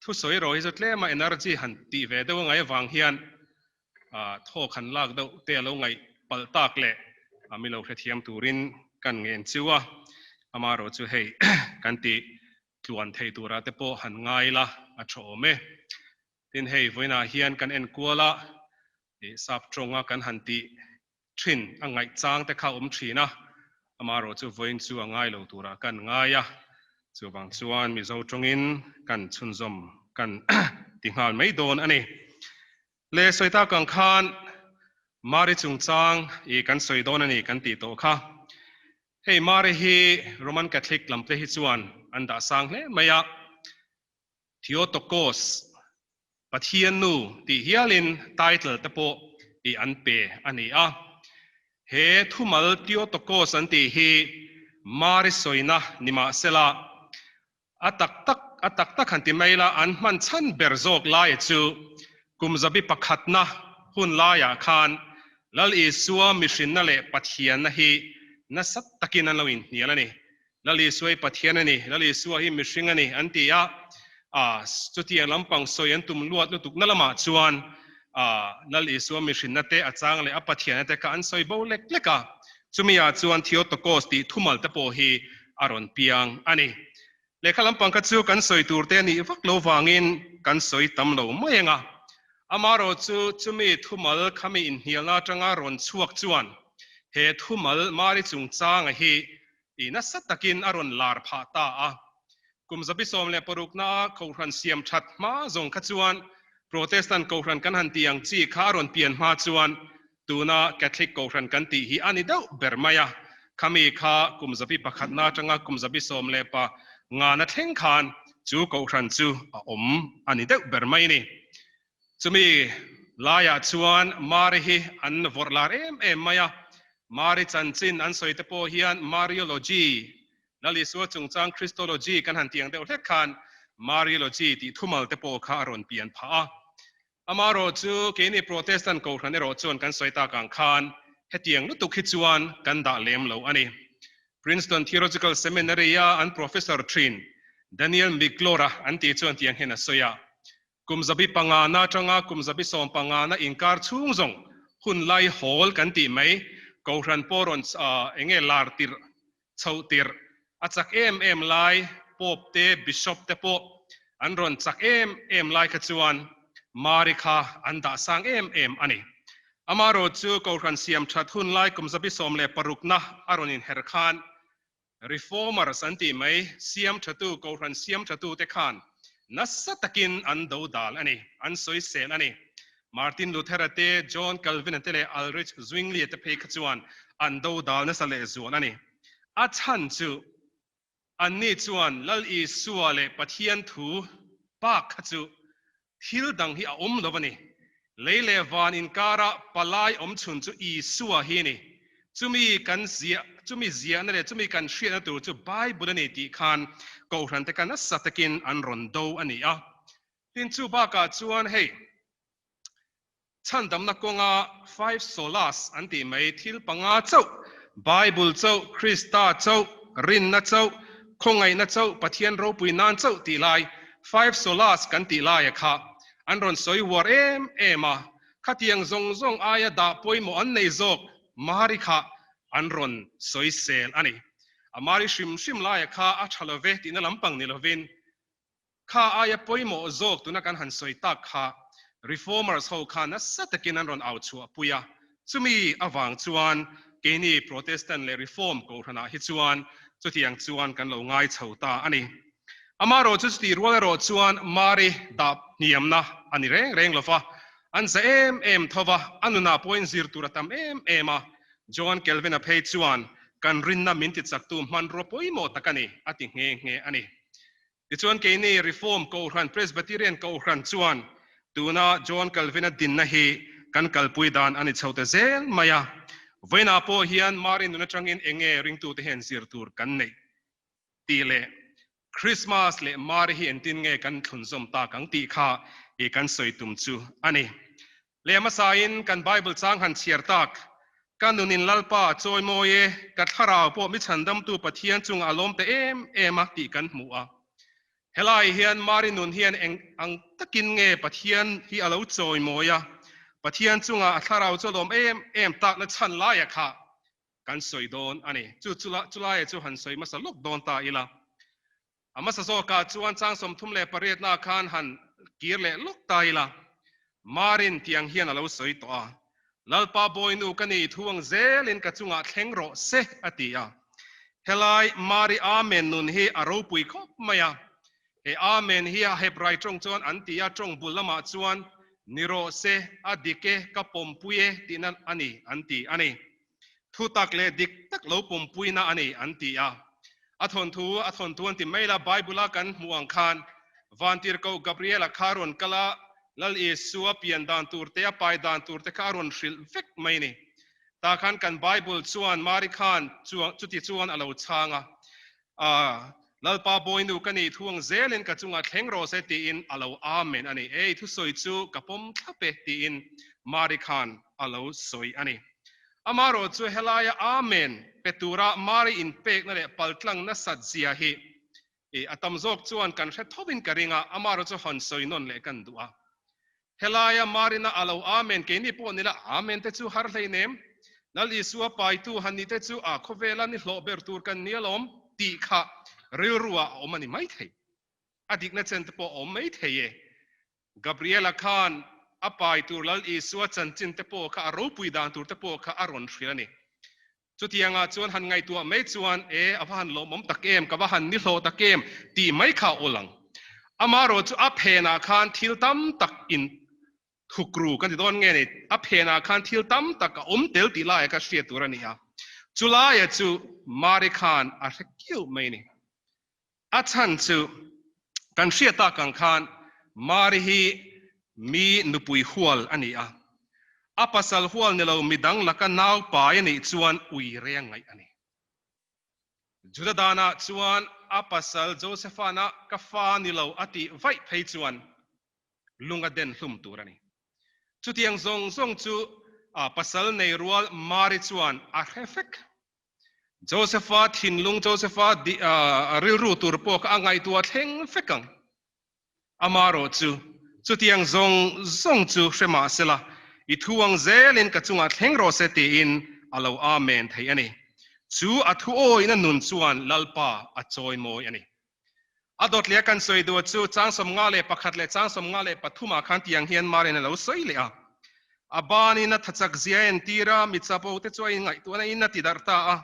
thusawi erawh hi chu tlema energy han tih ve deuh a ngai avang hian thawk han lak deuh te a lo ngaih palh tak leh mi lo hrethiam turin kan ngen chiu a, amaherawh chu hei kan tih tluan thei tura te pawh han ngai la a tha awm e. Tin hei vawiinah hian kan enkual a, sap tawnga kan han tih thin a ngaih chang te kha awm thin a, amaherawh chu vawiin chu a ngai lo turah kan ngai a, chuvang chuan Mizo tawngin kan chhunzawm kan ti nghal mai dawn a ni. Le sawi tak ang khan Mari chungchang i kan sawi dawn a ni kan tih tawh kha. Hei Mari hi Roman Catholic lam te hi chuan an dah sang hle mai a, Theotokos. Pathian nu tih hialin title te pawh i an pe a ni a. He thumal Theotokos an tih hi Mari sawina ni mahsela, a tak tak a tak tak han ti mai la, an hman chhan ber zawk laia chu kum zabi pakhatna hun laiah khan Lal Isua mihrinna leh Pathianna hi nasa takin an lo inhnial a ni. Lal Isua hi Pathian a ni, Lal Isua hi mihring a ni an ti a, a chutiang lampang sawi an tum luat lutukna lamah chuan a Lal Isua mihrinna te a chang leh a Pathianna te kha an sawi bo lek lek a, chumi ah chuan Theotokos tih thumal te pawh hi a rawn piang a ni. Lehkha lampang kha chu kan sawi tur te a nih vak lo vangin kan sawi tam lo mai ang a, amaherawhchu chumi thumal khami inhnialna atanga rawn chhuak chuan he thumal Mari chungchanga hi I nasa takin a rawn lar phah ta a. Kum 116 naa Kohhran siam that hma zawng kha chuan Protestant Kohhran kan han tih ang chi kha a rawn pian hma chuan tuna Catholic Kohhran kan tih hi a ni deuh ber mai a. Khami kha kum 100 atanga kum 15 na thleng khan chu Kohhran chu a awm a ni deuh ber mai ni. Chumi laiah chuan Mari hi an vawrh lar em em mai a, Mari chanchin an sawi te pawh hian Mariology, Lal Isua chungchang Christology kan han tiang deuh hlek khan Mariology tih thumal te pawh kha a rawn pian phah a. Amaherawh chu keini Protestant Kohhran erawh chuan kan sawi tak ang khan hetiang lutuk hi chuan kan dah lem lo a ni. Princeton Theological Seminary-a an professor thin Daniel Miglor-a an tih chuan tiang hian a sawi a, Kum 50 na atanga kum 75 na inkar chhung zawng hun lai hawl kan tih mai, Kohhran pawh rawn enge lar tirh, chhoh tirh a chak em em lai, Pope te, Bishop te pawh an rawn chak em em lai kha chuan Mari kha an dah sang em em a ni. Amaherawh chu Kohhran siam that hun lai kum 16 na a rawn inher khan Reformers an tih mai, siam thatu, Kohhran siam thatu te khan nasa takin an do dal a ni, an sawisel a ni. Martin Luther-a te, John Calvin-a te leh Ulrich Zwingli-a te phei kha chuan an do dal nasa leh zual a ni. A chhan chu anni chuan Lal Isua leh Pathian thu bak kha chu thil dang hi a awm lo a ni. Lei leh van inkara palai awm chhun chu Isua hi a ni. Chumi kan ziah, chumi ziahna leh chumi kan hriatna tur chu Bible a ni tih khan Kohhran te kha nasa takin an rawn do a ni a. Tin, chu bakah chuan hei chhandamna kawnga five solas an tih mai thil panga chauh, Bible chauh, Krista chauh, rinna chauh, khawngaihna chauh, Pathian ropui nan chauh tih lai five solas kan tih laia kha an rawn sawi uar em em a, khatiang zawng zawng aia dah pawimawh an nei zawk Mari kha an rawn sawi sel a ni. A Mari hrim hrim laia kha a tha love tihna lampang ni lovin kha aia pawimawh zawk tuna kan han sawi tak kha Reformers ho kha nasa takin an rawn au chhuah pui a, chumi avang chuan keini Protestant leh Reform Kohhranah hi chuan chutiang chuan kan lo ngai chho ta a ni. Amaherawh chu chutih rual erawh chuan Mari dah hniamna a ni reng reng lova, an za em em tho va, a nunah pawhin zir tur a tam em em a. John Calvin-a phei chuan kan rinna min tichaktu hmanrua pawimawh tak a ni a ti nghe nghe a ni. Tichuan keini Reform Kohhran, Presbyterian Kohhran chuan tuna John Calvin-a dinna hi kan kalpui dan a ni chho ta zel mai a. Vawiinah pawh hian Mari nun atangin enge ringtute hian zir tur kan neih tih leh Krismas leh Mari hi engtin nge kan thlunzawm tak ang tih kha i kan sawi tum chu a ni. Leh hmasain kan Bible chang han chhiar tak, Ka nunin Lalpa a chawi mawi e, ka thlarau pawh mi chhandamtu Pathian chungah a lawm ta em em a tih kan hmu a. Helai hian Mari nun hian eng ang takin nge Pathian hi a lo chawi mawi a, Pathian chungah a thlarau chu a lawm em em takna chhan laia kha kan sawi dawn a ni. Chu chulaia chu han sawi hmasa lawk dawn ta ila. A hmasa zawkah chuan chang 38 na khan han kir leh lawk ta ila. Marin tiang hian a lo sawi tawh a, Lalpa bawinu ka ni thu ang zelin ka chungah thleng rawh se a ti a. Helai Mari Amen nun hi a ropui khawp mai a. He Amen hi a Hebrai tawng chuan an ti a, tawng bul lamah chuan ni rawh se, a dik e, ka pawmpui e tihna a ni an ti a ni. Thu tak leh dik tak lo pawmpuina a ni an ti a. A thawnthu a thawnthu an ti mai la, Bible-a kan hmuh ang khan Vantirhkoh Gabriel-a kha rawn kal a, Lal Isua pian dan tur te a pai dan tur te kha a rawn hrilh vek mai ni. Tah khan kan Bible chuan Mari khan chuti chuan a lo chhang a, A Lalpa Bawinu ka nih thuang zelin ka chungah thleng rawh se tiin a lo Amen a ni. Ei thusawi chu ka pawm thlap e tiin Mari khan a lo sawi a ni. Amaherawh chu helaia Amen pe tura Mari inpekna leh paltlang nasat zia hi a tam zawk chuan kan hre thovin ka ring a, amaherawh chu hawn sawi nawn leh kan duh a. Helaia Marina a lo Amen, keini pawh nila Amen te chu har hleinem, Lal Isua paitu han ni te chu a khawvela ni hlawh ber tur kan ni alawm tih kha rilru ah a awm a ni maithei. A dikna chen te pawh a awm maithei e. Gabriela khan a pai tur Lal Isua chanchin te pawh kha a ropui dan tur te pawh kha a rawn hrilh a ni. Chutiangah chuan han ngaihtuah mai chuan, E, a va han lawmawm tak em, ka va han ni hlawh tak em, tih mai kha a awl ang. Amaherawh chu a phenah khan thil tam tak in thukru kan ti dawn nge ni, a phenah khan thil tam tak a awm tel tih laia kha hriat tur a ni a. Chulaia chu Mari khan a hre kiau mai a ni. A chhan chu kan hriat tak ang khan Mari hi mi nupui hual a ni a, a pasal hual ni lo midang laka nau pai a nih chuan ui reng ngaih a ni. Juda danah chuan a pasal Josephana ka fa ni lo a tih vaih phei chuan lung a den hlum tur a ni. Chutiang zawng zawng chu a pasal nei rual Mari chuan a hre vek. Josepha thinlung, Josepha rilru tur pawh kha a ngaihtuah thleng vek ang. Amaherawh chu, chutiang zawng zawng chu hre mah sela, i thu ang zelin ka chungah thleng rawh se tiin a lo Amen thei a ni. Chu a thu awina nun chuan Lalpa a chawimawi a ni. A dawt leh a kan sawi duh chu chang 51 leh chang 53 ah khan tiang hian Marin a lo sawi leh a. A banin a thachak zia a entir a, mi chapo te chu a inngaihtuahna in a ti darh ta a.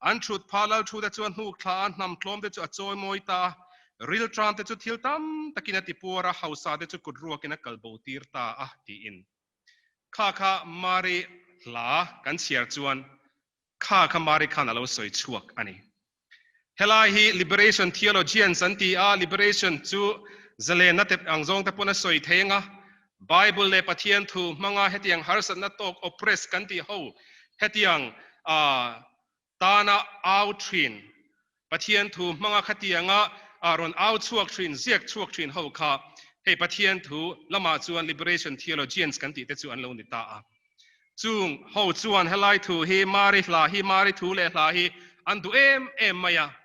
An thut pha lal thu te chu a hnuk thla a, hnam tlawm te chu a chawi mawi ta a, ril tram te chu thil tam takin a ti puar a, hausa te chu kut ruakin a kal bo tir ta a, tiin. Kha kha Mari hla kan chhiar chuan kha kha Mari khan a lo sawi chhuak a ni. Helai hi Liberation Theologians an ti a, Liberation chu zalenna te ang zawng te pawn a sawi thei anga, Bible leh Pathian thu hmanga hetiang harsatna tawk oppress kan tih ho hetiang tana au thin, Pathian thu hmanga khatianga rawn au chhuak thin, ziak chhuak thin ho kha hei Pathian thu lamah chuan Liberation Theologians kan tih te chu an lo ni ta a. Chung ho chuan helai thu hi Mari hla hi Mari thu leh hla hi an duh em em mai a.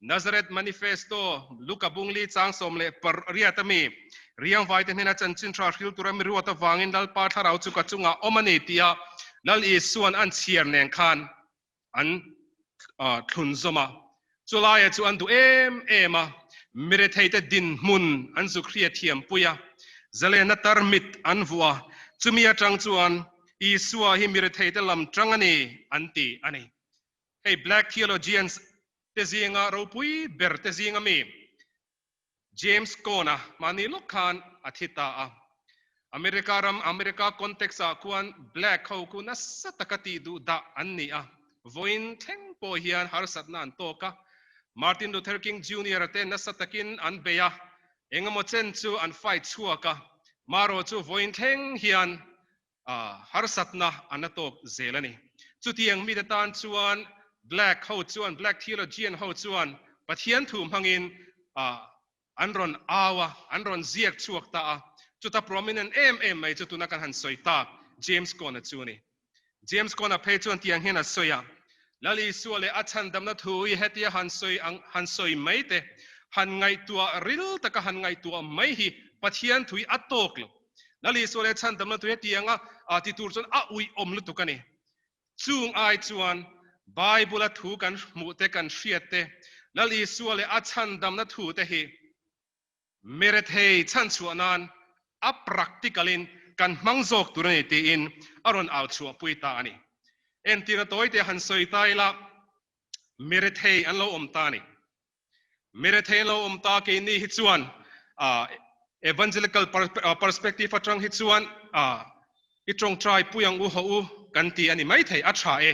Nazareth Manifesto, Luka Bungli chang 18 a mi, Riangvai te hnena chanchin tha hril tura mi ruat avangin Lalpa thlarau chu ka chungah awm a ni tia Lal Isua'n an chhiar nen khan an thlun zawm a. Chulaia chu an duh em em a, miretheite dinhmun an zuk hria thiam pui a, zalena tarmit an vuah a, chumi atang chuan Isua hi miretheite lam tang a ni an ti a ni. Hei Black Theologians te zinga ropui ber te zinga mi James Cone-a mahni lawk khan a thi ta a. America ram, America context-ah khuan Black ho khu nasa taka tih duh dah an ni a. Vawiin thleng pawh hian harsatna an tawk a. Martin Luther King Junior-a te nasa takin an bei a, engemaw chen chu an fight chhuak a. Marawh chu vawiin thleng hian harsatna an la tawk zel a ni. Chutiang mite tan chuan Black ho chuan, Black theologian ho chuan Pathian thu hmangin an rawn au a, an rawn ziak chhuak ta a. Chuta prominent em em mai chu tuna kan han sawi tak James Cone-a chu a ni. James Cone-a phei chuan tiang hian a sawi a, Lal Isua leh a chhandamna thu hi hetia han sawi ang, han sawi mai te, han ngaihtuah ril taka han ngaihtuah mai hi Pathian thu hi a tawk lo. Lal Isua leh chhandamna thu hetianga ti tur chuan a uiawm lutuk a ni. Chung ai chuan Bible-a thu kan hmuh te, kan hriat te, Lal Isua leh a chhandamna thu te hi merethei chhanchhuah nan a practical-in kan hmang zawk tur a ni tiin a rawn au chhuahpui ta a ni. Entirna tawite han sawi ta ila, merethei an lo awm ta a ni. Merethei an lo awm ta keini hi chuan evangelical perspective atang hi chuan i tawngtai pui ang u haw u kan ti a ni maithei, a tha e.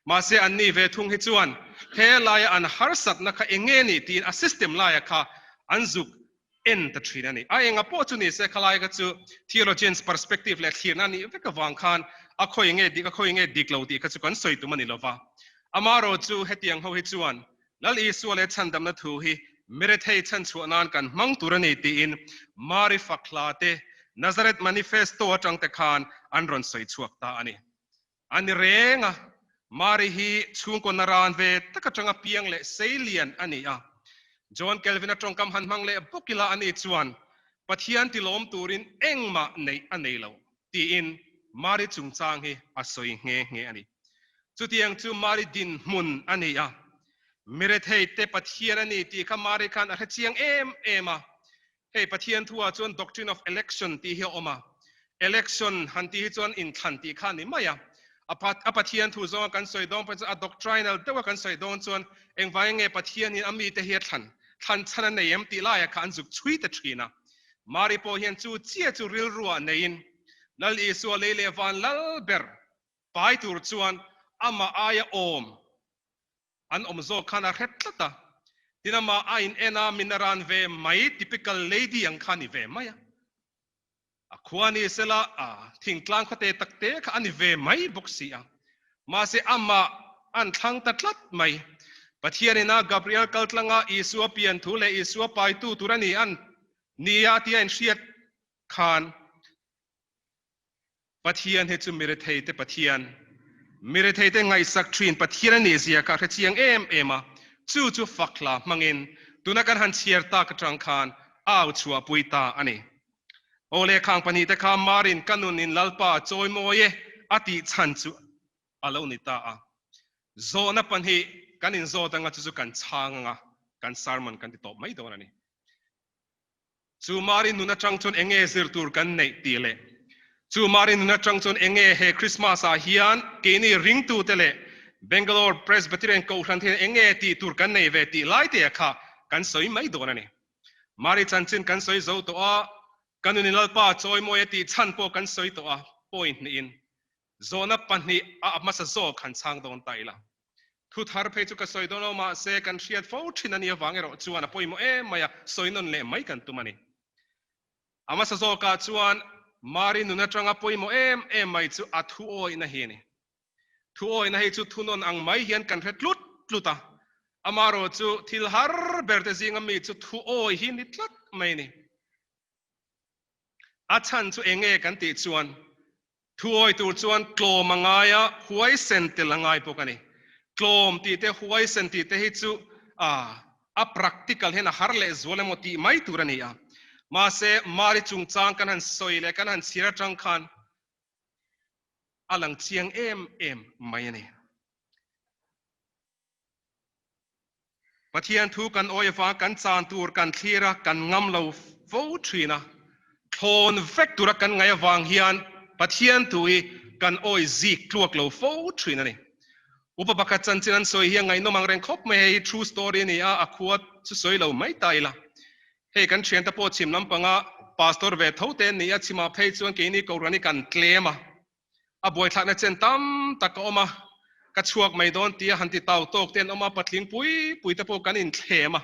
Mahse an ni ve thung hi chuan he laia an harsatna kha eng nge ni tiin a system laia kha an zuk en ta thin a ni. A enga pawh chu ni se khalai kha chu theologians perspective leh thlirna a nih vek avang khan a khawi nge dik a khawi nge dik lo tih kha chu kan sawi tum a ni lova. Amaherawh chu hetiang ho hi chuan Lal Isua leh chhandamna thu hi mirethei chhanchhuah nan kan hmang tur a ni tiin Mari Fakhla te Nazareth Manifesto atang te khan an rawn sawi chhuak ta a ni. A ni reng a, Mari hi chhungkaw naran ve tak atanga piang leh sei lian a ni a. John Calvin-a tawngkam han hmang leh bawk ila a ni chuan Pathian tilawm turin engmah neih a nei lo tiin Mari chungchang hi a sawi nghe nghe a ni. Chutiang chu Mari dinhmun a ni a, miretheite Pathian a ni tih kha Mari khan a hrechiang em em a. Hei Pathian thuah chuan doctrine of election tih hi a awm a, election han tih hi chuan inthlan tih kha a ni mai a. A Pathian thu zawnga kan sawi dawn pawh chuan a doctrinal deuha kan sawi dawn chuan engvangin nge Pathianin a mite hi a thlan, thlan chhan a nei em tih laiah kha an zuk chhui ta thin a. Mari pawh hian chu chiah chu rilruah neiin Lal Isua lei leh van lal ber pai tur chuan amah aia awm an awm zawk khan a hre tlat a. Tin amah a in en a, min a ran ve mai, typical lady ang kha a ni ve mai a. A khua ni sela a thingtlang khawte takte kha a ni ve mai bawk si a. Mahse amah an thlang ta tlat mai. Pathianin a Gabriel kaltlanga Isua pian thu leh Isua paitu tur a ni an nia tia inhriat khan Pathian hi chu miretheite Pathian, miretheite ngaihsak thin Pathian a nih zia kha a hrechiang em em a, chu chu fak hla hmangin tuna kan han chhiar tak atang khan a au chhuahpui ta a ni. Aw le khang pahnihte kha Marin ka nun in Lalpa a chawi mawi e a tih chhan chu a lo ni ta a. Zawhna pahnih kan inzawt anga chu chu kan chhang anga kan sermon kan ti tawp mai dawn a ni. Chu Mari nun atang chuan enge zir tur kan neih tih leh chu Mari nun atang chuan enge he Christmas ah hian keini ringtute leh Bangalore Presbyterian Kohhran te hian enge tih tur kan nei ve tih lai te kha kan sawi mai dawn a ni. Mari chanchin kan sawi zo tawh a, ka nunin Lalpa chawimawi a tih chhan pawh kan sawi tawh a, point hnihin zawhna pahnih a hmasa zawk han chhang dawn ta ila. Thu thar phei chu ka sawi dawn lo mahse kan hriat fo thin a nih avang erawh chuan a pawimawh em mai a, sawi nawn leh mai kan tum a ni. A hmasa zawkah chuan Mari nun atanga pawimawh em em mai chu a thu awihna hi a ni. Thu awihna hi chu thunawn ang mai hian kan hre tlut tlut a, amaherawh chu thil har ber te zinga mi chu thu awi hi ni tlat mai a ni. A chhan chu eng nge kan tih chuan thu awi tur chuan tlawm a ngai a, huaisen tel a ngai bawk a ni. Tlawm tih te huaisen tih te hi chu a practical hian a har leh zual emaw tih mai tur a ni a. Mahse, Mari chungchang kan han sawi leh kan han chhir atang khan a lang chiang em em mai a ni. Pathian thu kan awi avang kan chan tur kan thlir a, kan ngam lo fo thin a. Thlawn vek tura kan ngaih avang hian Pathian thu hi kan awi zik tluak lo fo thin a ni. Upa pakhat chanchin an sawi hi a ngaihnawm ang reng khawp mai, hei hi true story a ni a, a khua chu sawi lo mai ta ila. Hei kan thiante pawh chhim lampanga pastor ve tho te an ni a, chhimah phei chuan keini Kohhran hi kan tlem a, a buaithlakna chen tam tak a awm a, ka chhuak mai dawn tia han ti tau tawk te an awm a, patling pui pui te pawh kan inthlem a.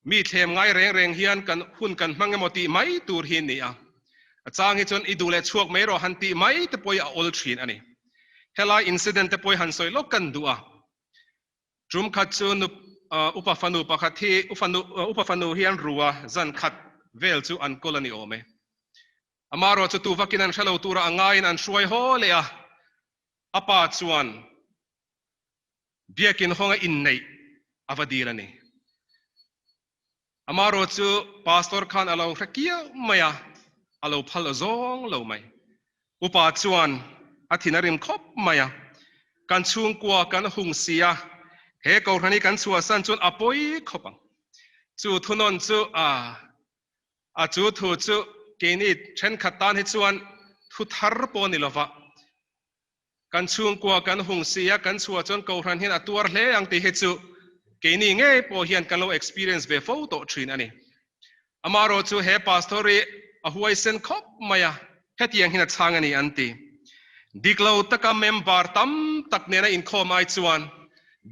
Mi thlem ngai reng reng hian kan hun kan hmang emaw tih mai tur hi a ni a, a chang hi chuan i duh leh chhuak mai rawh han tih mai te pawh hi a awl thin a ni. Helai incident te pawh hi han sawi lawk kan duh a. Tum khat chu nu upa fanu pakhat hi upa fanu hi an ru a, zan khat vel chu an kawl a ni awm e. Amaherawh chu tu vakin an hre lo tura a ngaiin an hruai haw leh a, a pa chuan biakin hawnga inneih a va dil a ni. Amaherawh chu pastor khan a lo hre kiau mai a, a lo phal zawng lo mai. Upa chuan a thin a rim khawp mai a, Kan chhungkua kan hung si a, he Kohhran hi kan chhuahsan chuan a pawi khawp ang. Chu thunawn chu a a chu thu chu keini thenkhat tan hi chuan thu thar pawh a ni lova, kan chhungkua kan hung si a, kan chhuah chuan Kohhran hian a tuar hle ang tih hi chu keini ngei pawh hian kan lo experience ve fo tawh thin a ni. Amaherawh chu he pastor hi a huaisen khawp mai a, hetiang hian a chhang a ni an ti. Dik lo taka member tam tak nena inkhawm ai chuan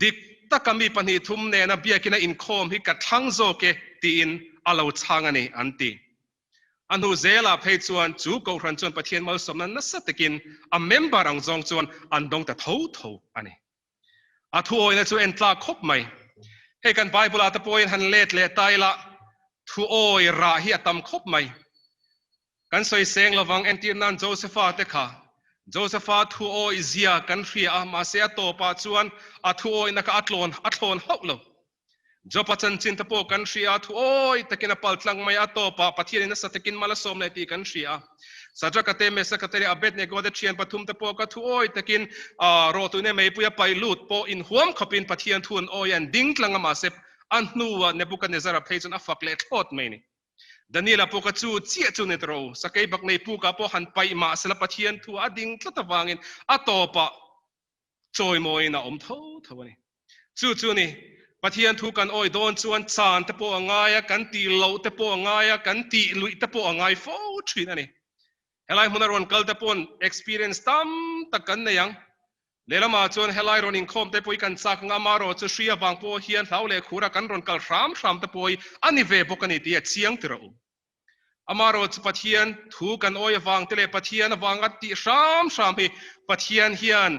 dik taka mi pahnih thum nena biakina inkhawm hi ka thlang zawk e. tiin a lo chhang a ni, an ti. A hnu zelah phei chuan chu Kohhran chuan Pathian malsawmna nasa takin a member ang zawng chuan an dawng ta tho tho a ni. A thu awihna chu en tlak khawp mai. Hei kan Bible ah te pawhin han let leh ta ila, thu awi rah hi a tam khawp mai. Kan sawi seng lovang entir nan Josepha te kha. Josepha thu awi zia kan hria a, mahse a tawpah chuan a thu awihna kha a tlawn a thlawn hauh lo. Job-a chanchin te pawh kan hria a, thu awi takin a pal tlang mai a, a tawpah Pathianin nasa takin mal a sawm leh tih kan hria a. Sadraka te, Mesaka te leh Abednego te thian pathum te pawh ka thu awi takin rawhtuine meipui a paih lut pawh inhuam khawpin Pathian thu an awi a, an ding tlang a, mahse a hnuah Nebuchadnezzar-a phei chuan a fak leh thlawt mai a ni. Daniel-a pawh ka chu chiah chu ni tawh, sakei bak nei pukah pawh han paih mahsela Pathian thu a ding tlat avangin a tawpah chawimawiin a awm tho tho a ni. Chu chu ni, Pathian thu kan awi dawn chuan chan te pawh a ngai a, kan tih loh te pawh a ngai a, kan tih luih te pawh a ngai fo thin a ni. Helai hmuna rawn kal te paw'n experience tam tak kan nei ang. Lehlamah chuan helai rawn inkhawm te pawh hi kan chak ang a, amaherawhchu hri avang pawh hian hlau leh khura kan rawn kal hram hram te pawh hi a ni ve bawk a ni tih a chiang tir a u. Amaherawhchu Pathian thu kan awi avang te leh Pathian avanga tih hram hram hi Pathian hian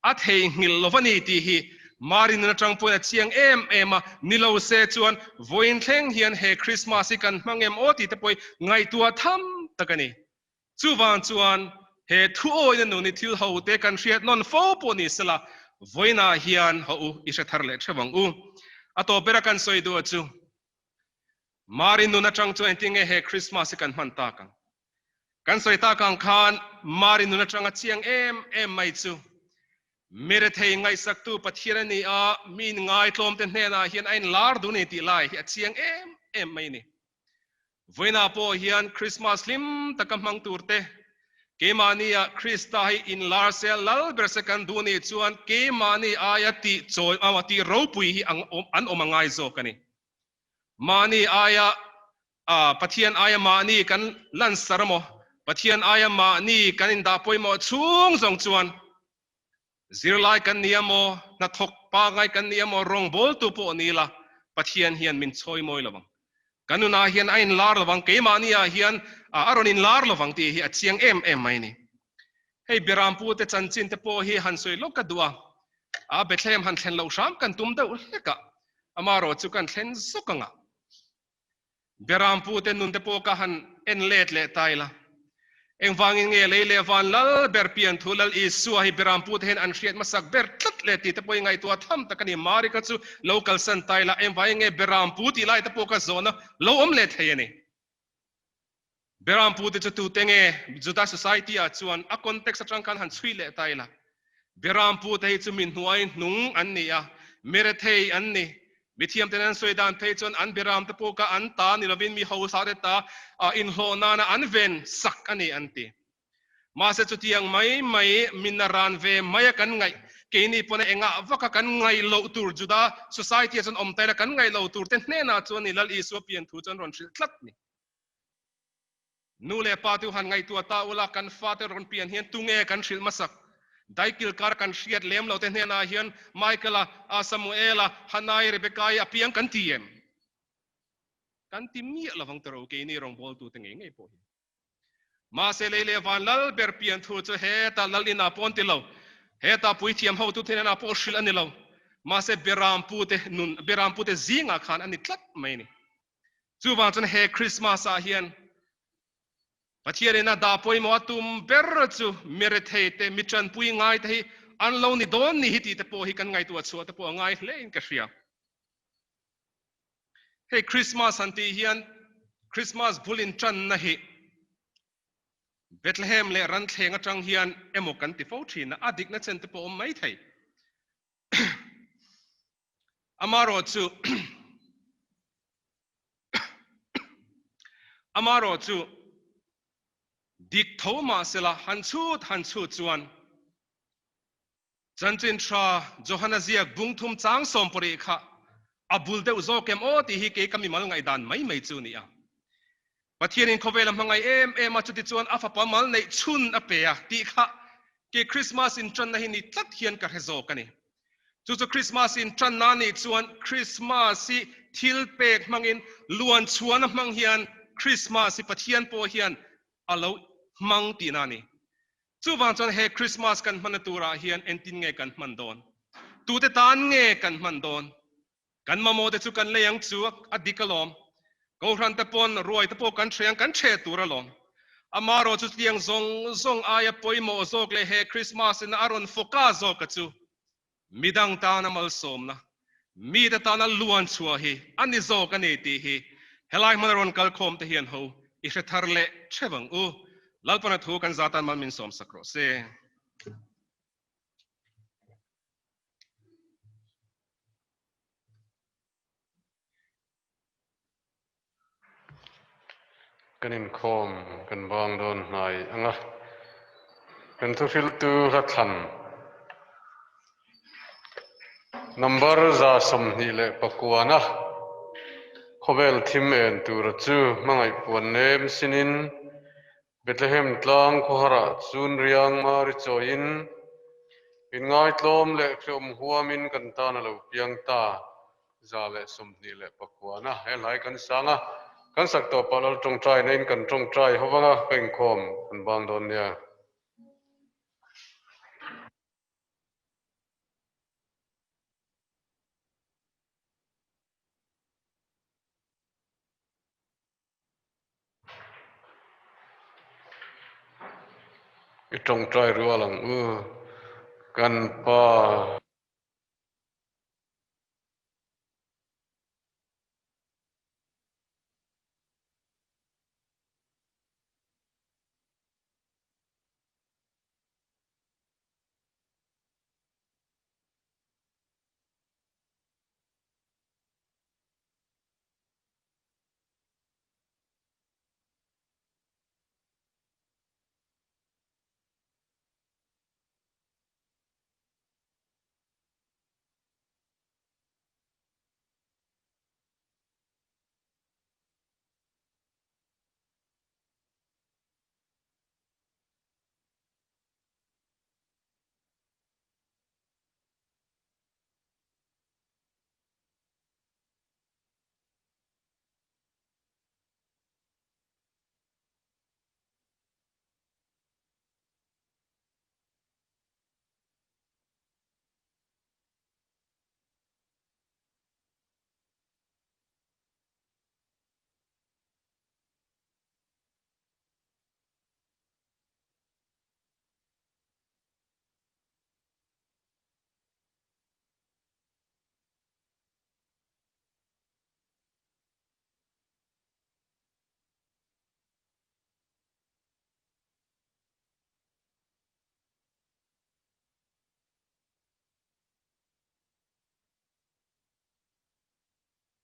a theihnghilh lo va ni tih hi Mari nun atang pawhin a chiang em em a, ni lo se chuan vawiin thleng hian he Christmas hi kan hmang em aw tih te pawh hi ngaihtuah tham tak a ni. Chuvang chuan he thu awina nun hi thil ho te kan hriat nawn fo pawh ni sela vawiinah hian haw u i hre thar leh theuh ang u. A tawp bera kan sawi duh chu Mari nun atang chuan engtin nge he Christmas hi kan hman tak ang? Kan sawi tak ang khan Mari nun atanga chiang em em mai chu Mirethei ngaihsaktu Pathian a ni a, mi inngaihtlawmte hnenah hian a inlar duh a ni tih lai hi a chiang em em mai a ni. Vawiinah pawh hian Christmas hlim taka hmang turte Keimahnia Krista hi inlar se, lal ber se kan duh nih chuan keimahni aia tih chawi tih ropui hi an awm a ngai zawk a ni. Mahni aia Pathian aia mahni kan lansar emaw, Pathian aia mahni kan indah pawimawh chhung zawng chuan zirlai kan ni emaw, hnathawk pangngai kan ni emaw, rawngbawltu pawh ni ila Pathian hian min chawi mawi lo ang. Kan nunah hian a inlar lo ang, keimahniah hian a rawn inlar lo ang tih hi a chiang em em mai a ni. Hei Berampute chanchin te pawh hi han sawi lawk ka duh a, a Bethlehem han thlen loh hram kan tum deuh hlek a, amaherawh chu kan thlen zawk ang a. Berampute nun te pawh ka han en let leh ta ila. Engvangin nge lei leh van lal ber pian thu Lal Isua hi Berampute hian an hriat hmasak ber tlat leh tih te pawh i ngaihtuah tham tak a ni. Mari kha chu lo kalsan ta ila, engvangin nge Berampu tih lai te pawh ka zawhna lo awm leh thei a ni. Berampute chu tute nge Juda society ah chuan a context atang khan han chhui leh ta ila. Berampute hi chu mi hnuai hnung an ni a, mirethei an ni. Mithiam ten an sawi dan phei chuan an beram te pawh kha an ta ni lovin mi hausa te ta inhlawh nana an ven sak a ni an ti. Mahse chutiang mai mai min a ran ve mai a kan ngaih, keini pawn a engah vaka kan ngaih loh tur Juda society ah chuan awm ta ila kan ngaih loh tur te hnenah chuan ni Lal Isua pian thu chu an rawn hrilh tlat ni. Nu leh pa te u han ngaihtuah ta ula kan fate rawn pian hian tunge kan hrilh hmasak? Daikil kar kan hriat lem lo te hnenah hian Michael-a, Samuel-a, Hanai, Rebecca-i a piang kan ti em? Kan ti miah lovang tawh keini rawngbawltu te ngei ngei pawh hi. Mahse lei leh van lal ber pian thu chu heta lal inah pawh an ti lo, heta puithiam hotu te hnenah pawh hrilh a ni lo. Mahse Berampute nun, Berampute zingah khan a ni tlat mai a ni. Chuvang chuan he Christmas ah hian Pathian in a dah pawimawh a tum ber chu mi rethei te, mi tanpui ngai te hi an lo ni dawn ni hi tih te pawh hi kan ngaihtuah chhuah te pawh a ngai hle in ka hria. Hei Christmas han tih hian Christmas bul in tanna hi Bethlehem leh Ranthleng atang hian emaw kan ti fo thin a, a dikna chen te pawh awm mai thei. Amaherawhchu Amaherawhchu dik tho mahsela han chhut han chhut chuan Chanchin Tha Johana ziak bung thum chang sawm pawrih kha a bul deuh zawk em aw tih hi kei ka mimal ngaihdan mai mai chu a ni a. Pathianin khawvel a hmangaih em em a, chutichuan a fapa mal neih chhun a pe a tih kha kei Christmas inṭanna hi ni tlat hian ka hre zawk a ni. Chu chu Christmas in tan na ni chuan Christmas hi thil pek hmangin luan chhuan a hmang hian Christmas hi Pathian pawh hian a lo hmang tihna a ni. Chuvang chuan he Christmas kan hmanna turah hian entin nge kan hman dawn? Tute tan nge kan hman dawn? Kan mamawh te chu kan lei ang chu a dik alawm. Kohhran te pawn ruai te pawh kan hreh ang, kan hreh tur alawm. Amaherawh chu chutiang zawng zawng aia pawimawh zawk leh he Christmas in a rawn fawka zawk a chu midang tana malsawmna, mite tana luan chhuah hi a ni zawk a ni tih hi helai hmuna rawn kal khawm te hian ho i hre thar leh theuh ang u. Lalpana thu kan zatan mal min sawm sak rawh se. Kan inkhawm kan bang dawn hnai ang a, kan thuhriltu hla thlan number 29 khawvel thim en tura chu hmangaih puan nem sinin Bethlehem tlang khawharah chun riang mari chawiin inngaitlawm leh hreawm huamin kan tan a lo piang ta. 129 he hlai kan sang a, kan sak tawh pah lal tawngtai na in kan tawngtai ho vang a, ka inkhawm kan bang dawn nia. I tawngtai rual ang u, kan Pa.